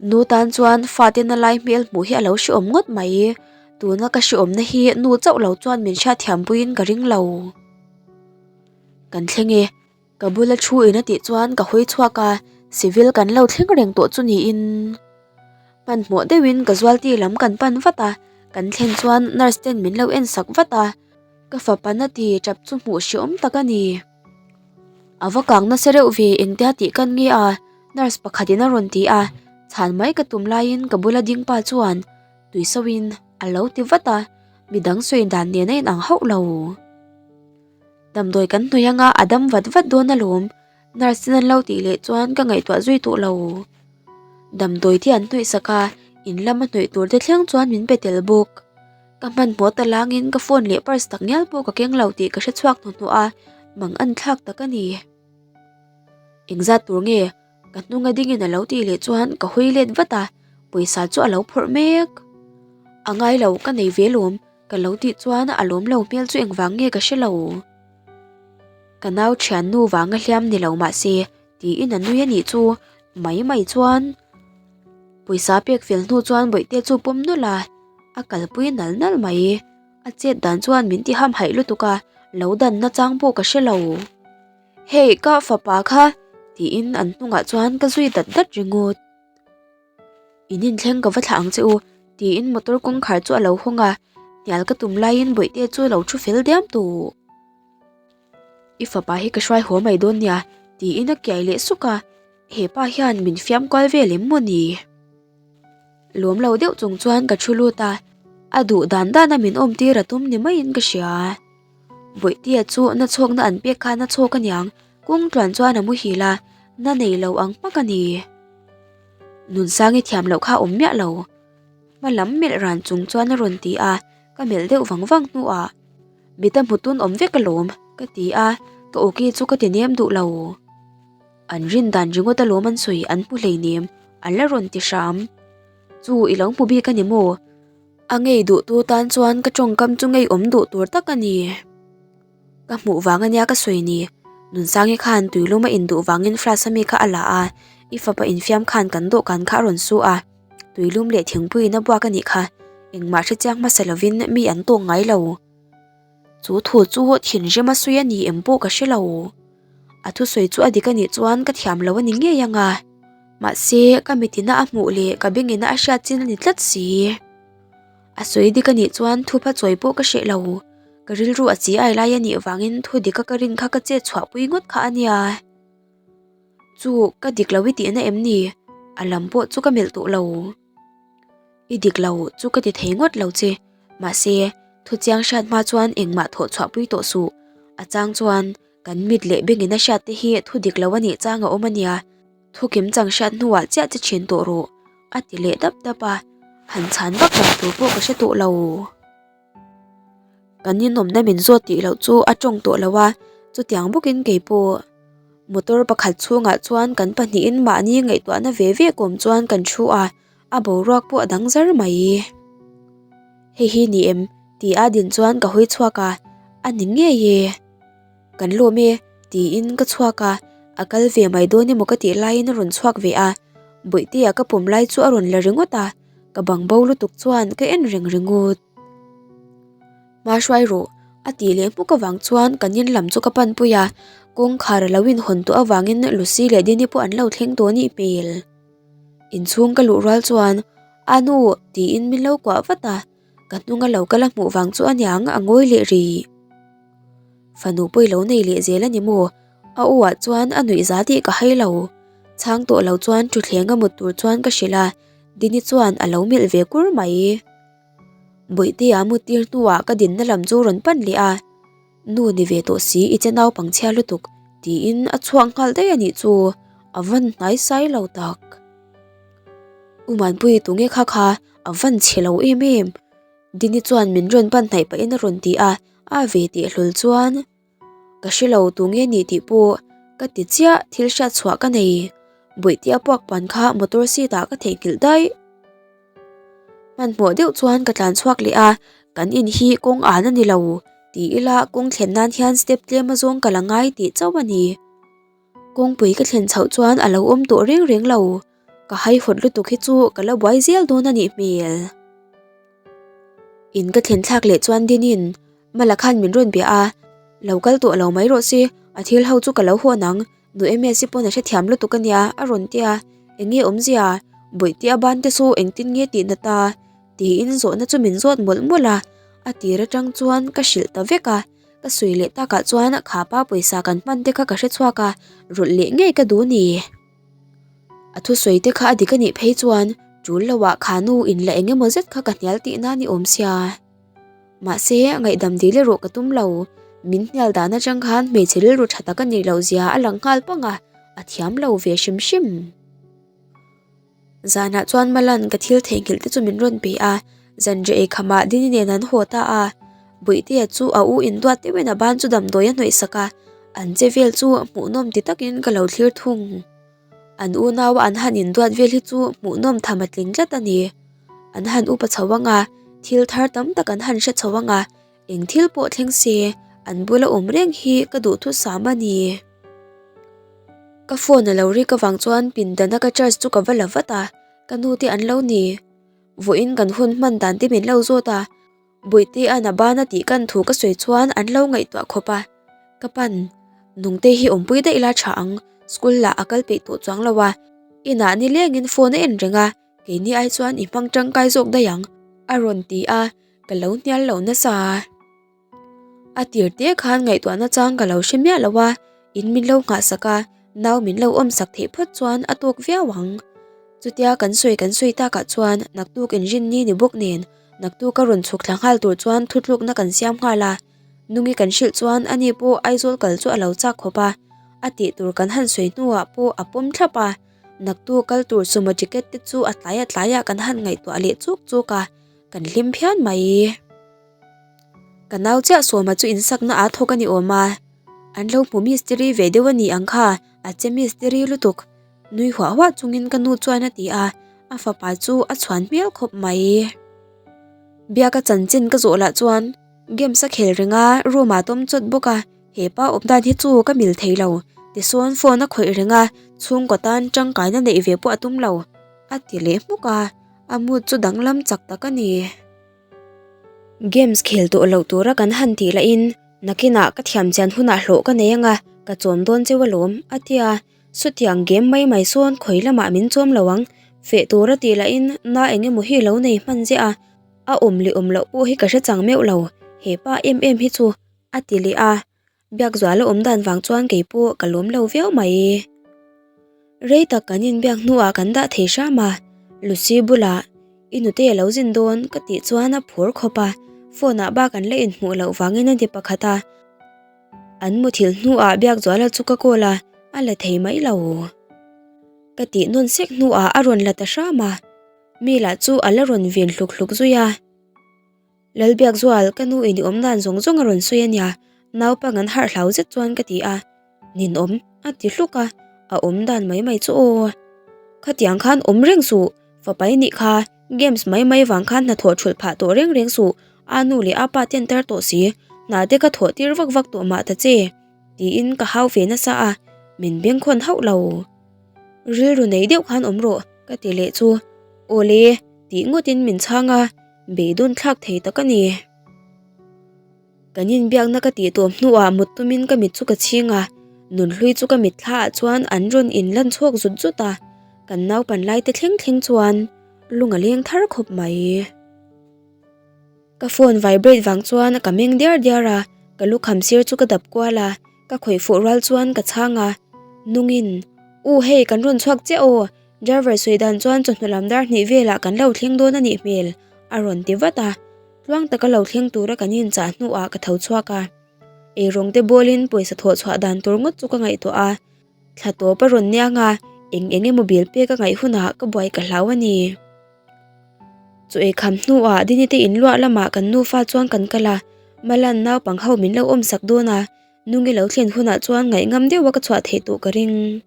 Nu tan chuan fate na lai hmel hmuh hi a lo hreawm ngawt mai. Tuna ka hreawmna hi nu chauh lo chuan min hriatthiam puiin ka ring lo. Kan thleng e, ka bula thu in a tih chuan ka hawi chhuak a, civil kan lo thleng reng tawh chu niin. Hmanhmawh deuhin ka zualti lam kan pan vat a, kan thlen chuan nurse ten min lo en sak vat a, ka fapa na ti tap chu hmuh hreawm tak a ni. A va kang nasa reuh ve engtia tih kan nge a. Nurse pakhatin a rawn ti a, chhan mai ka tum laiin ka bula ding pa chuan tui sauhin a lo ti vat a, midang sawi dan nen a inang hauh lo. Damdawi kan hnawih anga a dam vat vat dawn alawm, nurse in an lo tih leh chuan ka ngaihtuah zui tawh lo. Damdawi te an hnawih sak a, in lama hnawih tur te thleng chuan min pe tel bawk. Ka hmanhmawh ta langin ka phone leh purse tak ngial pawh ka keng lo tih ka hre chhuak hnuhnawh a, mang an thlak tak a ni. Engzat tur nge? Ka hnunga dingin a lo tih leh chuan ka hawi let vat a, pawisa chu a lo phawrh mek. A ngai lo, ka nei ve lawm, ka lo tih chuan a lawm lo hmel chu engvang nge ka hre lo. Ka nau thiannu vanga hliam ni lo mah se, tiin a nui a nih chu, mai mai chuan. Pawisa pek fel hnu chuan bawihte chu pawm nawlh a, a kalpui nal nal mai. A chet dan chuan min ti hamhaih lutuk a, lo dan nachang pawh ka hre lo. Hei ka fapa kha tiin an hnungah chuan ka zui dat dat ringawt. In inthleng ka va thlah ang che u tiin motor kawngkhar chu a lo hawng a, hnial ka tum laiin bawihte chu a lo thu fel diam tawh. I fapa hi ka hruai haw mai dawn nia tiin a kiai leh suk a, hepa hian min fiam kual vel em maw ni? Lawm lo deuh chung chuan ka thu lut a, a duh dan dan a min awm tir a tum ni maiin ka hria. Bawihtea chu na chhawkna an pek khan a chhawk aniang, kawng tluan chuan a muhil a, na nei lo ang hmak a ni. Nunsangi thiam loh kha awm miah lo. Hma lam melh ran chung chuan a rawn ti a, ka melh deuh vang vang hnuah, Mita hmu tun awm vek alawm, ka ti a, ka awki chu ka ti nem duh lo. An rin dan ringawt alawm an sawi an hmu hleinem, an la rawn ti hram. Chu i lo hmu bik a ni maw? A ngei duhtu tan chuan ka tawngkam chu ngeiawm duh tur tak a ni. Ka hmuh vang ania ka sawi ni. Nunsangi khan tuilum a induh vangin flask a mi kha a la a, i fapa infiam khan kan dawhkan kha a rawn su a, tuilum leh thingpuiin a buak a nih kha. Engmah hrechiang hmasa lovin mi an tawng ngai lo. Chu thu chu thinrim a sawi a ni em pawh ka hre lo. A thusawi chu a dik a nih chuan ka thiam lo a ni ngei ang a. Mahse, ka mitina a hmuh leh ka bengina a hriat chin a ni tlat si. A sawi dik a nih chuan thupha chawi pawh ka hreh lo. Ka rilru a chi ai lai a nih vangin thu dika ka rin kha ka chet chhuah pui ngawt kha a nia. Chu, ka dik lo i tihna em ni? A lam pawh chu ka melh tawh lo. I dik lo chu ka ti thei ngawt lo che. Mahse, thu chiang hriat hma chuan engmah thawh chhuah pui tawh suh. A chang chuan kan mit leh bengin a hriat te hi thu dik lo a nih chang a awm a nia. Thu kim chang hriat hnuah chiah che thin tawh rawh, a ti leh dap dap a. Han chhan vak dan tur pawh ka hre tawh lo. Kan inawmna min zawt tih loh chu a tawng tawh lo a, chutiang bawkin kei pawh motor pakhat chhungah chuan kan pahnihin mahni ngaihtuahna ve ve kawm chuan kan thu a, a boruak pawh a dang zar mai. Hei hi ni em? tih a din chuan ka hawi chhuak a, a ni ngei e. Kan lawm e, tiin ka chhuak a, a kal ve mai dawn emaw ka tih laiin a rawn chhuak ve a, Bawihtea ka pawm lai chu a rawn la ringawt a. Ka bang bo lutuk chuan ka en reng ringawt. Hma hruai rawh a tih leh hmuk avang chuan kan in lam chu ka pan pui a, kawngkhar a lo inhawn tawh avangin Lucy leh Dini pawh an lo thleng tawh anih hmel. Inchhung ka luh rual chuan A nu tiin min lo kuah vat a, ka hnung a lo kal a hmuh vang chu aniang a ngawi leh rih. Fanu pawh i lo nei leh zel a ni maw? A aw ah chuan a nuih za tih ka hai lo. Chhang tawh lo chuan thutthleng a mut tur chuan ka hrilh a, Dini chuan a lo melh ve kur mai. Bawihtea mut tir hnuah ka dinna lam chu rawn pan leh a, Nu ni ve tawh si i che naupangchhia lutuk tiin a chhuak nghal daih a nih chu, a van hnai sai lo tak. U Manpui tunge kha kha a van chhe lo em em. Dini chuan min rawn pan hnaih pahin a rawn ti a, a ve teh hlawl chuan. Ka hre lo tu nge ni tih pawh ka ti chiah thil hriat chhuah ka nei. Bawihte a puak pan kha motor seat ah ka theihnghilh daih. Hmanhmawh deuh chuan ka tlan chhuak leh a, kan in hi kawng an a ni lo ti ila kawng thlen nan hian step tlem azawng ka la ngai tih chauh a ni. Kawngpui ka thlen chhoh chuan a lo awm tawh reng reng lo. Ka haihawt lutuk hi chu ka la buai zel dawn a nih hmel. In ka thlen thlak leh chuan Dinin Mala khan min rawn bia a, lo kal tawh lo mai rawh se, a thil ho chu ka lo hawn ang, nu Ms-i pawn a hrethiam lutuk a nia a rawn ti a, eng nge awmzia, Bawihte a ban te saw engtin nge tih na ta? tiin zawhna chu min zawt mawlh mawlh a, a tir atang chuan ka hrilh ta vek a, ka sawi leh takah chuan khapa pawisa kan hman te kha ka hrechhuak a, rawlh leh ngei ka duh ni. A thusawi te kha a dik a nih phei chuan tul loah kha nu in la eng emaw zet kha ka hnial tihna a ni awm sia. Mahse, ngaihdam dil erawh ka tum lo. Min hnial dan atang khan hmeichhe rilru tha tak a nih loh zia a lang nghal pang a, a thiam lo ve hrim hrim. Zanah chuan Malan ka thil theihnghilh te chu min rawn pe a, zanriah ei khamah Dini nen an haw ta a. Bawihtea chu a u induat deuhin a ban chu damdawi a hnawih sak a, an che vel chu hmuhnawm ti takin ka lo thlir thung. An unaua an han induat vel hi chu hmuhnawm tham a tling tlat a ni. An han upa chho ang a, thil thar tam tak an han hre chho ang a, eng thil pawh thleng se an bula awm reng hi ka duhthusam a ni. Ka phone a lo rik avang chuan pindana ka charge chu ka va la vat a, ka nu te an lo ni. Vawiin kan hun hman dan te min lo zawt a, Bawihte-a'n a ban a tih kan thu ka sawi chuan an lo ngaihtuah khawp a, ka pan, Nungte hi awmpui daih ila tha ang, school lah a kal peih tawh chuang lo a, inah nilengin phone a en reng a, keini ai chuan i hmang tangkai zawk daih ang, a rawn ti a, ka lo hnial lo nasa. A tir te khan ngaihtuahna chang ka lo hre miah lo a, in min lo nghahsak a, nau min lo awmsak theih phawt chuan a tawk viau ang. Chutia kan sawi kan sawi takah chuan naktuk inrinni ni bawk nen naktuk a rawn chhuk thla nghal tur chuan thutlukna kan siam nghal a, Nungi kan hrilh chuan ani pawh Aizawl kal chu a lo chak khawp a, a tih tur kan han sawi hnuah pawh a pawm thlap a, naktuk kal tur sumo ticket te chu a tlai a tlaiah kan han ngaihtuah leh chuk chuk a, kan hlim phian mai. Ka nau chiah Sawma chu insakna aa thawk a ni awm a, an lo hmu mistiri ve deuh a ni ang kha, a che mistiri lutuk. Nui huah huah chungin ka nu chuan a ti a, a fapa chu a chhuan hmel khawp mai. Biaka chanchin ka zawh lah chuan games a khel reng a, room ah tawm chawt bawk a, he pa awm dan hi chu ka mil thei lo. Tisawn phone a khawih reng a, chhungkaw tan tangkaina neih ve pawh a tum lo, a ti leh hmuk a, a mood chu danglam chak tak a ni. Games khel tawh loh tura kan han tih lahin nakinah ka thiam chian hunah hlawh ka nei anga ka chawm dawn cheu alawm a ti a, sutiang game mai mai sawn khawi lamah min chawm lo ang, feh tura tih lahin na eng emaw hi lo nei hman ziah a, a awm leh awm loh pawh hi ka hre chang meuh lo, hepa em em hi chu a ti leh a. Biakzuala awm dan vang chuan kei pawh ka lawm lo viau mai. Rei tak kan inbiak hnuah kan dah thei hram a, Lucy bulah i nute a lo zin dawn ka tih chuan a phur khawp a, phone ah bak an la inhmuh loh vangin a ti pakhat a. An muthilh hnuah Biakzuala chu ka call a, a la thei mai lo. Ka tih nawn sek hnuah a rawn la ta hram a, mi lah chu a la rawn vin hluk hluk zui a. Lalbiakzual, ka nu in i awm dan zawng zawng a rawn sawi a nia, naupang an harh hlau zet chuan ka ti a, ninawm a ti hluk a, a awm dan mai mai chu aw. Khatiang khan awm reng suh, fapa i nih kha, games mai mai vang khan hnathawh thulh phah tawh reng reng suh, a nu leh a pa ten tar tawh si, hna te ka thawh tir vak vak tawh mah ta che, tiin ka hau ve nasa a, min bengkhawn hauh lo. Rilru nei deuh khan awm rawh, ka ti leh chu, aw le, tih ngawtin min chhang a. Beidawn thlak thei tak a ni. Kan inbiakna ka tih tawp hnuah mut tumin ka mit chu ka chhing a, nunhlui chu ka mitthlaah chuan an rawn inlan chhuak zut zut a, kan naupan lai te thleng thleng chuan lung a leng thar khawp mai. Ka phone vibrate vang chuan ka meng diar diar a, ka lukham sir chu ka dap kual a, ka khawih fuh rual chuan ka chhang a, Nungin, U hei kan rawn chhuak chiah aw, Driver sawi dan chuan chawhnu lam dar hnih velah kan lo thleng dawn a nih hmel, a rawn ti vat a. Tluang taka lo thleng tura kan inchah hnuah ka tho chhuak a. Eirawng te bawlin pawisa thawh chhuah dan tur ngawt chu ka ngaihtuah a. Thla tawp a rawn niang a, eng eng emaw bil pek a ngaih hunah ka buai ka hlau a ni. Chu eikham hnuah Dini te inluah lamah kan nufa chuan kan kal a, Malan naupang ho min lo awmsak dawn a, Nungi lo thlen hunah chuan ngaihngam deuha ka chhuah theih tawh ka ring.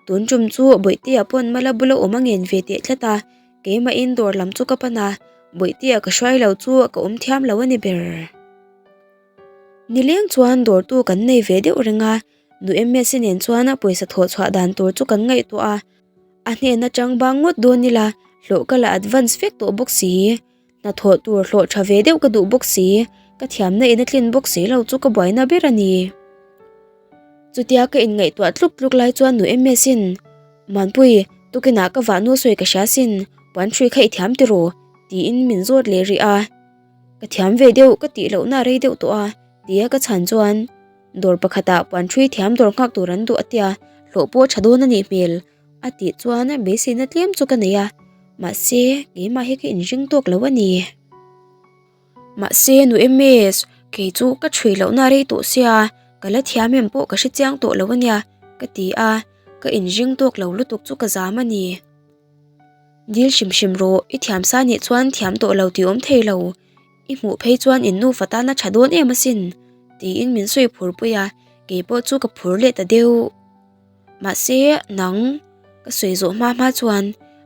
Tun tum chu Bawihtea pawn mala bula awm a ngen ve teh tlat a, keimahin dawr lam chu ka pan a, Bawihtea ka hruai lo chu ka awm thiam lo a ni ber. Nileng chuan dawrtu kan nei ve deuh reng a, nu Ms-i nen chuan pawisa thawh chhuah dan tur chu kan ngaihtuah a, a hnen atang bang ngawt dawn ila hlawh ka la advance vek tawh bawk si. Hnathawh tur hlawh tha ve deuh ka duh bawk si, ka thiamna in a tlin bawk si lo chu ka buaina ber a ni. Chutia ka inngaihtuah tluk tluk lai chuan nu MS in, Manpui, tukinah ka vahnu sawi ka hria sin, puan hrui kha i thiam tiraw? tiin min zawt leh rih a. Ka thiam ve deuh ka tih lohna a rei deuh tawh a, tia ka chhan chuan, Dawr pakhatah puan hrui thiam dawr nghak tur an duh a tia, hlawh pawh tha dawn a nih hmel. A tih chuan beiseina tlem chu ka nei a, mahse keimah hi ka inring tawk lo a ni. Mahse nu MS, kei chu ka chhui lohna rei tawh sia, ka la thiam em pawh ka hre chiang tawh lo a nia, ka ti a, ka inring tawk lo lutuk chu ka zam a ni. Dil hrim hrim rawh, i thiam sa nih chuan thiam tawh lo tih awm thei lo, i hmuh phei chuan in nufa tan a tha dawn em asin, tiin min sawi phur pui a, kei pawh chu ka phur leh ta deuh. Mahse, nang, ka sawi zawh hma hma chuan,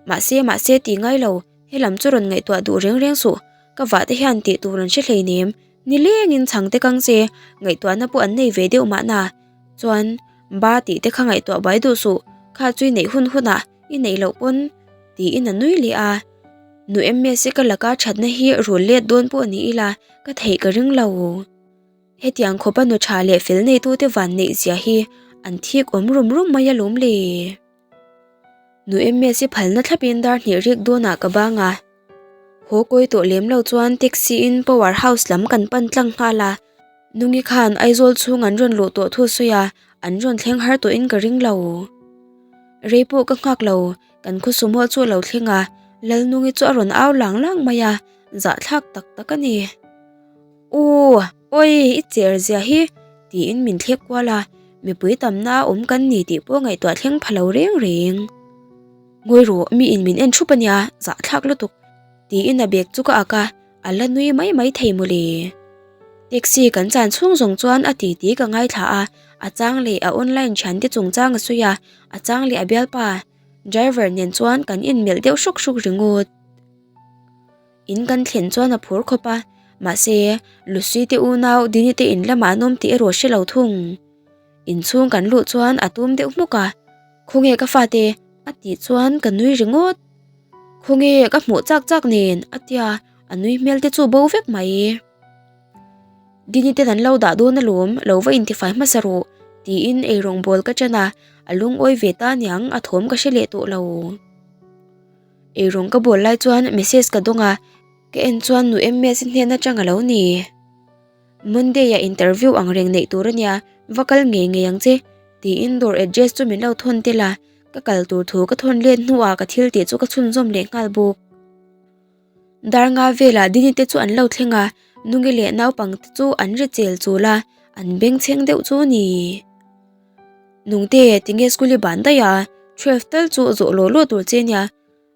Mahse, mahse tih ngai lo, helam chu rawn ngaihtuah duh reng reng suh, ka vah te hian tih tur an hre hleinem, nilengin chhang te kang che, ngaihtuahna pawh an nei ve deuh mahna. Chuan, ba tih te kha ngaihtuah buai duh suh, kha chu i neih hun hunah i neih loh pawn, tiin a nui leh a. Nu Ms-i ka laka thatna hi rul let dawn pawh ni ila, ka theih ka ring lo. Hetiang khawpa nu tha leh fel neitute van neih zia hi an thik awm rum rum mai alawm le. Nu MS-i phalna thlapin dar hnih rik dawnah ka bang a. Haw kawi tawh lem lo chuan taxi in Power House lam kan pan tlang nghal a. Nungi khan Aizawl chhung an rawn luh tawh thu sawi a, an rawn thleng har tawhin ka ring lo. Rei pawh ka nghak lo, kan khawsumaw chu a lo thleng a, Lalnungi chu a rawn au lang lang mai a, zahthlak tak tak a ni. U, awi, i cher zia hi, tiin min thlek kual a, mipui tamna a awm kan ni tih pawh ngaihtuah thleng pha lo reng reng. Ngawi rawh, mi in min en thup a nia, zahthlak lutuk, tiin a bag chu ka ak a, a la nui mai mai thei mawle. Taxi kan chan chhung zawng chuan a titi ka ngaithla a, a chang leh a online thiante chungchang a sawi a, a chang leh a bialpa, driver nen chuan kan inmelh deuh hruk hruk ringawt. In kan thlen chuan a phur khawp a, mahse Lucy te unau Dini te in lamah an awm tih erawh hre lo thung. Inchhung kan luh chuan a tum deuh hmuk a, Khawnge ka fate? a tih chuan ka nui ringawt. Khawnge ka hmuh chak chak nen a tia. A nui hmel te chu bo vek mai. Dini ten an lo dah dawn alawm, lo va intifai hmasa rawh, tiin eirawng bawl ka ṭan a, a lungawi ve ta aniang a thawm ka hre leh tawh lo. Eirawng ka bawl lai chuan message ka dawng a, ka en chuan nu MS hnen atang a lo ni. Monday ah interview ang reng neih tur ania, va kal ngei ngei ang che, tiin dawr address chu min lo thawn tel a, ka kal tur thu ka thawn let hnuah ka thil tih chu ka chhunzawm leh nghal bawk. Dar nga velah Dini te chu an lo thleng a, Nungi leh naupang te chu an ri chel chul a, an bengchheng deuh chu a ni. Nungte, tinge school i ban daih a, 12 tal chu zawh lawh lawh tur che ania,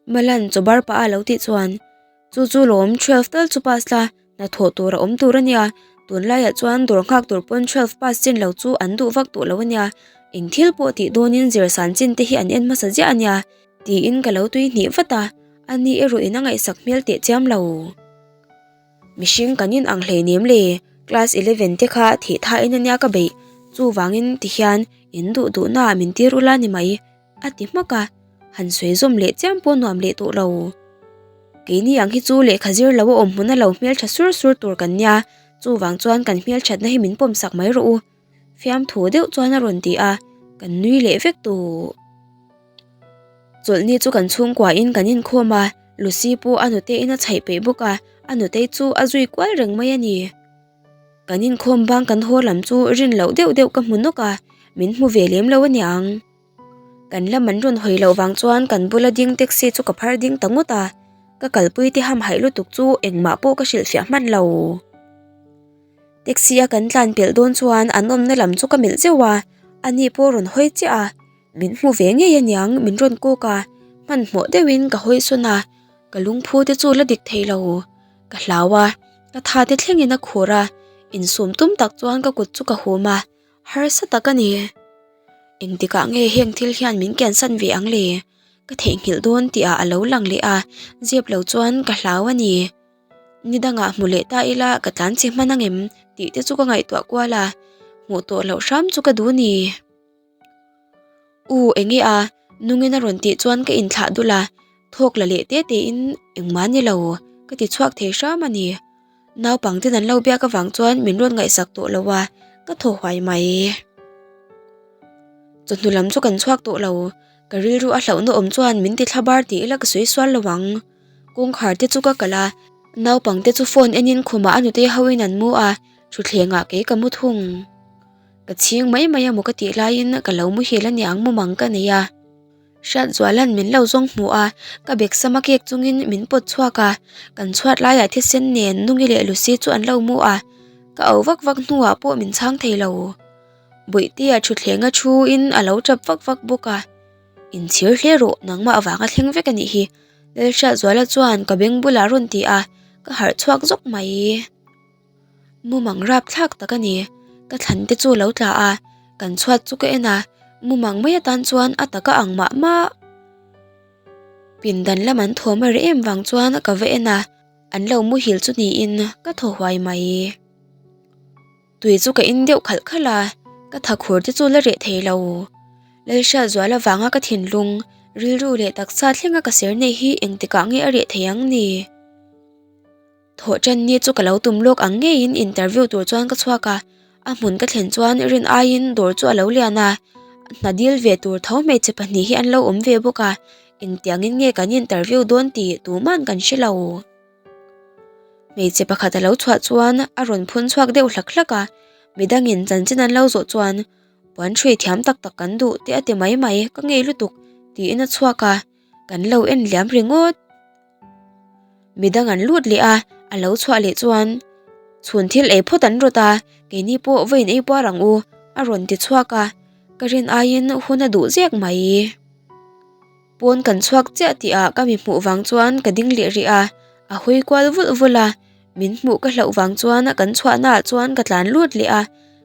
Malan chaw bar pah a lo tih chuan, Chu chu lawm, 12 tal chu pass la, hnathawh tur a awm tur ania, tunlaiah chuan dawr nghak tur pawn 12 pass chin lo chu an duh vak tawh lo ania, eng thil pawh tih dawnin zirsan chin te hi an en hmasa ziah ania, tiin ka lo tui hnih vat a. A ni erawh in a ngaihsak hmel teh chiam lo. Mihring kan in ang hleinem le, class 11 te kha thih tha in ania ka beih, chuvangin ti hian in duh duhna ah min tir ula ni mai, a ti hmak a, han sawi zawm leh chiam pawh nuam leh tawh lo. Keini ang hi chu lehkha zir lo a awm hmun a lo hmeltha sur sur tur kan nia, chuvang chuan kan hmelthatna hi min pawmsak mai rawh u, fiamthu deuh chuan a rawn ti a, kan nui leh vek tawh. Chawlhni chu kan chhungkuain kan inkhawm a, Lucy pawh a nutein a chhaih peih bawk a, a nutei chu a zui kual reng mai a ni. Kan inkhawm bang kan haw lam chu rin loh deuh deuh ka hmu nawk a, min hmu ve lem lo a niang. Kan lam an rawn hawi loh vang chuan kan bula ding taxi chu ka phar ding ta ngawt a, ka kalpui te hamhaih lutuk chu engmah pawh ka hrilhfiah hman lo. Taxi a kan tlan pelh dawn chuan an awmna lam chu ka melh zeuh a, ani pawh a rawn hawi chiah a. Min hmu ve ngei aniang min rawn kawk a, hmanhmawh deuhin ka hawi sawn a, ka lungphu te chu la dik thei lo. Ka hlau a, ka tha te thlengin a khur a, insum tum tak chuan ka kut chu ka hum a, harsa tak a ni. Engtikah nge heng thil hian min kiansan ve ang le? Ka theihnghilh dawn tih ah a lo lang leh a, zep lo chuan ka hlau a ni. Ni dangah hmu leh ta ila ka tlan che hman angem tih te chu ka ngaihtuah kual a, hmuh tawh loh hram chu ka duh a ni. U enge a, nungin a rawn tih chuan ka inthlah dul a, thawk la leh te te in engmah ni lo ka ti chhuak thei hram a ni. Naupang ten an lo biak avang chuan min rawn ngaihsak tawh lo a, ka thaw huai mai. Chawhnu lam chu kan chhuak tawh lo, ka rilru a hlauhna awm chuan min ti thla bar tih ila ka sawi sual lo ang. Kawngkhar te chu ka kalh a, naupang te chu phone enin khumah a nute ho in an mu a, thutthlengah kei ka mu thung. Ka chhing mai mai emaw ka tih laiin ka lo muhil aniang mumang ka nei a. Hriatzuala'n min lo zawng hmu a, ka bag sama kek chungin min pawt chhuak a, kan chhuat laiah thisen nen Nungi leh Lucy chu an lo mu a, ka au vak vak hnuah pawh min chhang thei lo. Bawihtea thutthleng a thu in a lo tap vak vak bawk a, Inchhir hle rawh, nangmah avanga thleng vek a nih hi, Lalhriatzuala chuan ka beng bulah a rawn ti a, ka harh chhuak zawk mai. Mumang rap thlak tak a ni. Ka thlan te chu lo tla a, kan chhuat chu ka en a, mumang mai atan chuan a taka ang mah mah. Pindan lam an thawm a reh em vang chuan ka va en a, an lo muhil chu niin ka thaw huai mai. Tui chu ka in deuh khalh khalh a, ka thakhur te chu la reh thei lo. Lalhriatzuala vanga ka thinlung, rilru leh taksa thlenga ka ser nei hi engtikah nge a reh thei ang ni? Thawh ṭan ni chu ka lo tum lawk ang ngeiin interview tur chuan ka chhuak a, a hmun ka thlen chuan rin aiin dawr chu a lo lian a, hna dil ve tur tho hmeichhe pahnih hi an lo awm ve bawk a, engtiangin nge kan interview dawn tih tuman kan hre lo. Hmeichhe pakhat a lo chhuah chuan a rawn phun chhuak deuh hlak hlak a, midangin chanchin an lo zawh chuan puan hrui thiam tak tak kan duh te a ti mai mai, ka ngei lutuk tiin a chhuak a, kan lo en liam ringawt. Midang an lut leh a, a lo chhuah leh chuan chhun thil ei phawt an rawt a, keini pawh va in ei puar ang u a rawn ti chhuak a, ka rin aiin hun a duh zek mai. Pawn kan chhuak chiah tih ah ka mi hmuh vang chuan ka ding leh rih a, a hawi kual vulh vulh a, Min hmuh ka hlauh vang chuan kan chhuahna ah chuan ka tlan lut leh a,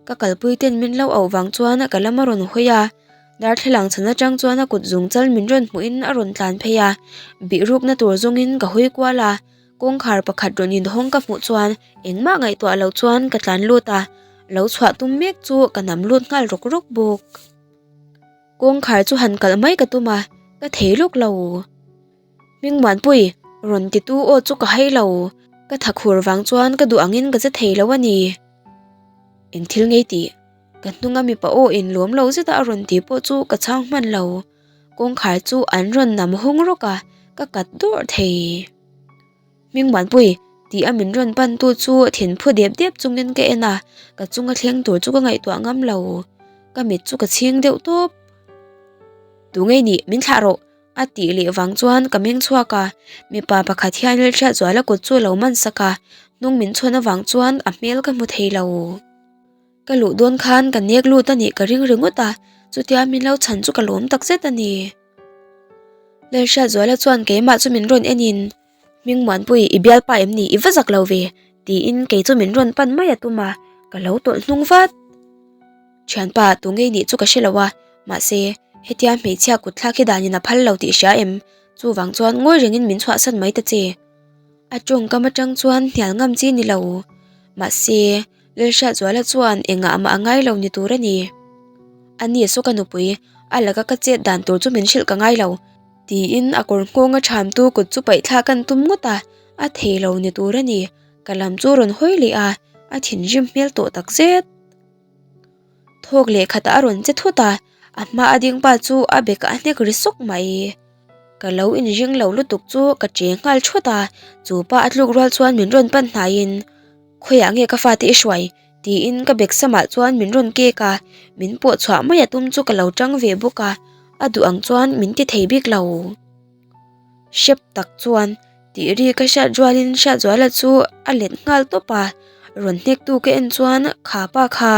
ka kalpui ten min lo auh vang chuan ka lam a rawn hawi a, darthlalang chhan atang chuan a kut zung chal min rawn hmuh in a rawn tlan phei a, bihrukna tur zawng in ka hawi kual a, kawngkhar pakhat rawn inhawng ka hmuh chuan engmah ngaihtuah loh chuan ka tlan lut a, lo chhuah tum mek chu ka nam lut nghal rawk rawk bawk. Kawngkhar chu han kalh mai ka tum a, ka thei lawk lo. Hmingmuanpui, rawn titu aw chu ka hai lo. Ka tha khur vang chuan ka duh angin ka che thei lo a ni. Eng thil ngei tih? Ka hnunga mipa aw in lawm lo zeta a rawn tih pawh chu ka chhang hman lo. Kawngkhar chu an rawn nam hawng rawk a, ka kat dawrh thei. Hmingmuanpui, tih a min rawn pan tu chu thin phu dep dep chungin ka en a, ka chunga thleng tur chu ka ngaihtuah ngam lo. Ka mit chu ka chhing deuh tawp. Tu ngei nih, min thlah rawh, a tih leh vang chuan ka meng chhuak a, mipa pakhat hian Lalhriatzuala kut chu a lo man sak a, hnung min chhawn avang chuan a hmel ka hmu thei lo. Ka luh dawn khan ka nek lut a nih ka ring ringawt a, chutia min lo chhan chu ka lawm tak zet a ni. Lalhriatzuala chuan keimah chu min rawn en in, Hmingmuanpui, i bialpa em ni? I va zak lo ve? tiin kei chu min rawn pan mai a tum a, ka lo tawlh hnung vat. Thianpa, tu ngei nih chu ka hre lo a, mahse, hetia hmeichhia kut thlak hi danin a phal lo tih hria em? Chuvang chuan ngawi rengin min chhuahsan mai ta che. A tawngkam atang chuan hnial ngam chi ni lo. Mahse, Lalhriatzuala chuan engah mah a ngai lo ni tur a ni. A ni saw ka nupui, a laka ka chet dan tur chu min hrilh ka ngai lo. Tiin a kawr nghawnga thamtu kut chu paih thlak an tum ngawt a, a thei lo ni tur a ni. Ka lam chu rawn hawi leh a, a thinrim hmel tawh tak zet. Thawk leh khatah a rawn che thut a, a hma a ding pa chu a bekah a hnek ri sawk mai. Ka lo inring lo lutuk chu ka che nghal thawt a, chu pa a tluk rual chuan min rawn pan hnaiin, Khawiah nge ka fate i hruai? tiin ka bek samah chuan min rawn kek a, min pawh chhuah mai a tum chu ka lo tang ve bawk a, a duh ang chuan min ti thei bik lo. Hrep tak chuan tih ri ka hriat rualin Hriatzuala chu a let nghal tawp a, rawn hnektu ka en chuan kha pa kha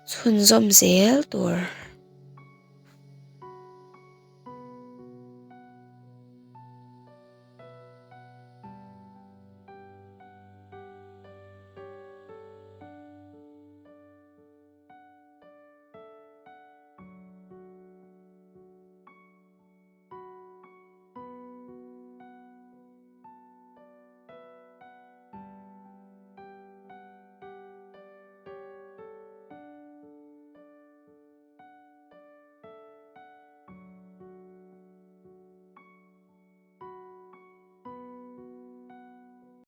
chhunzawm zel tur.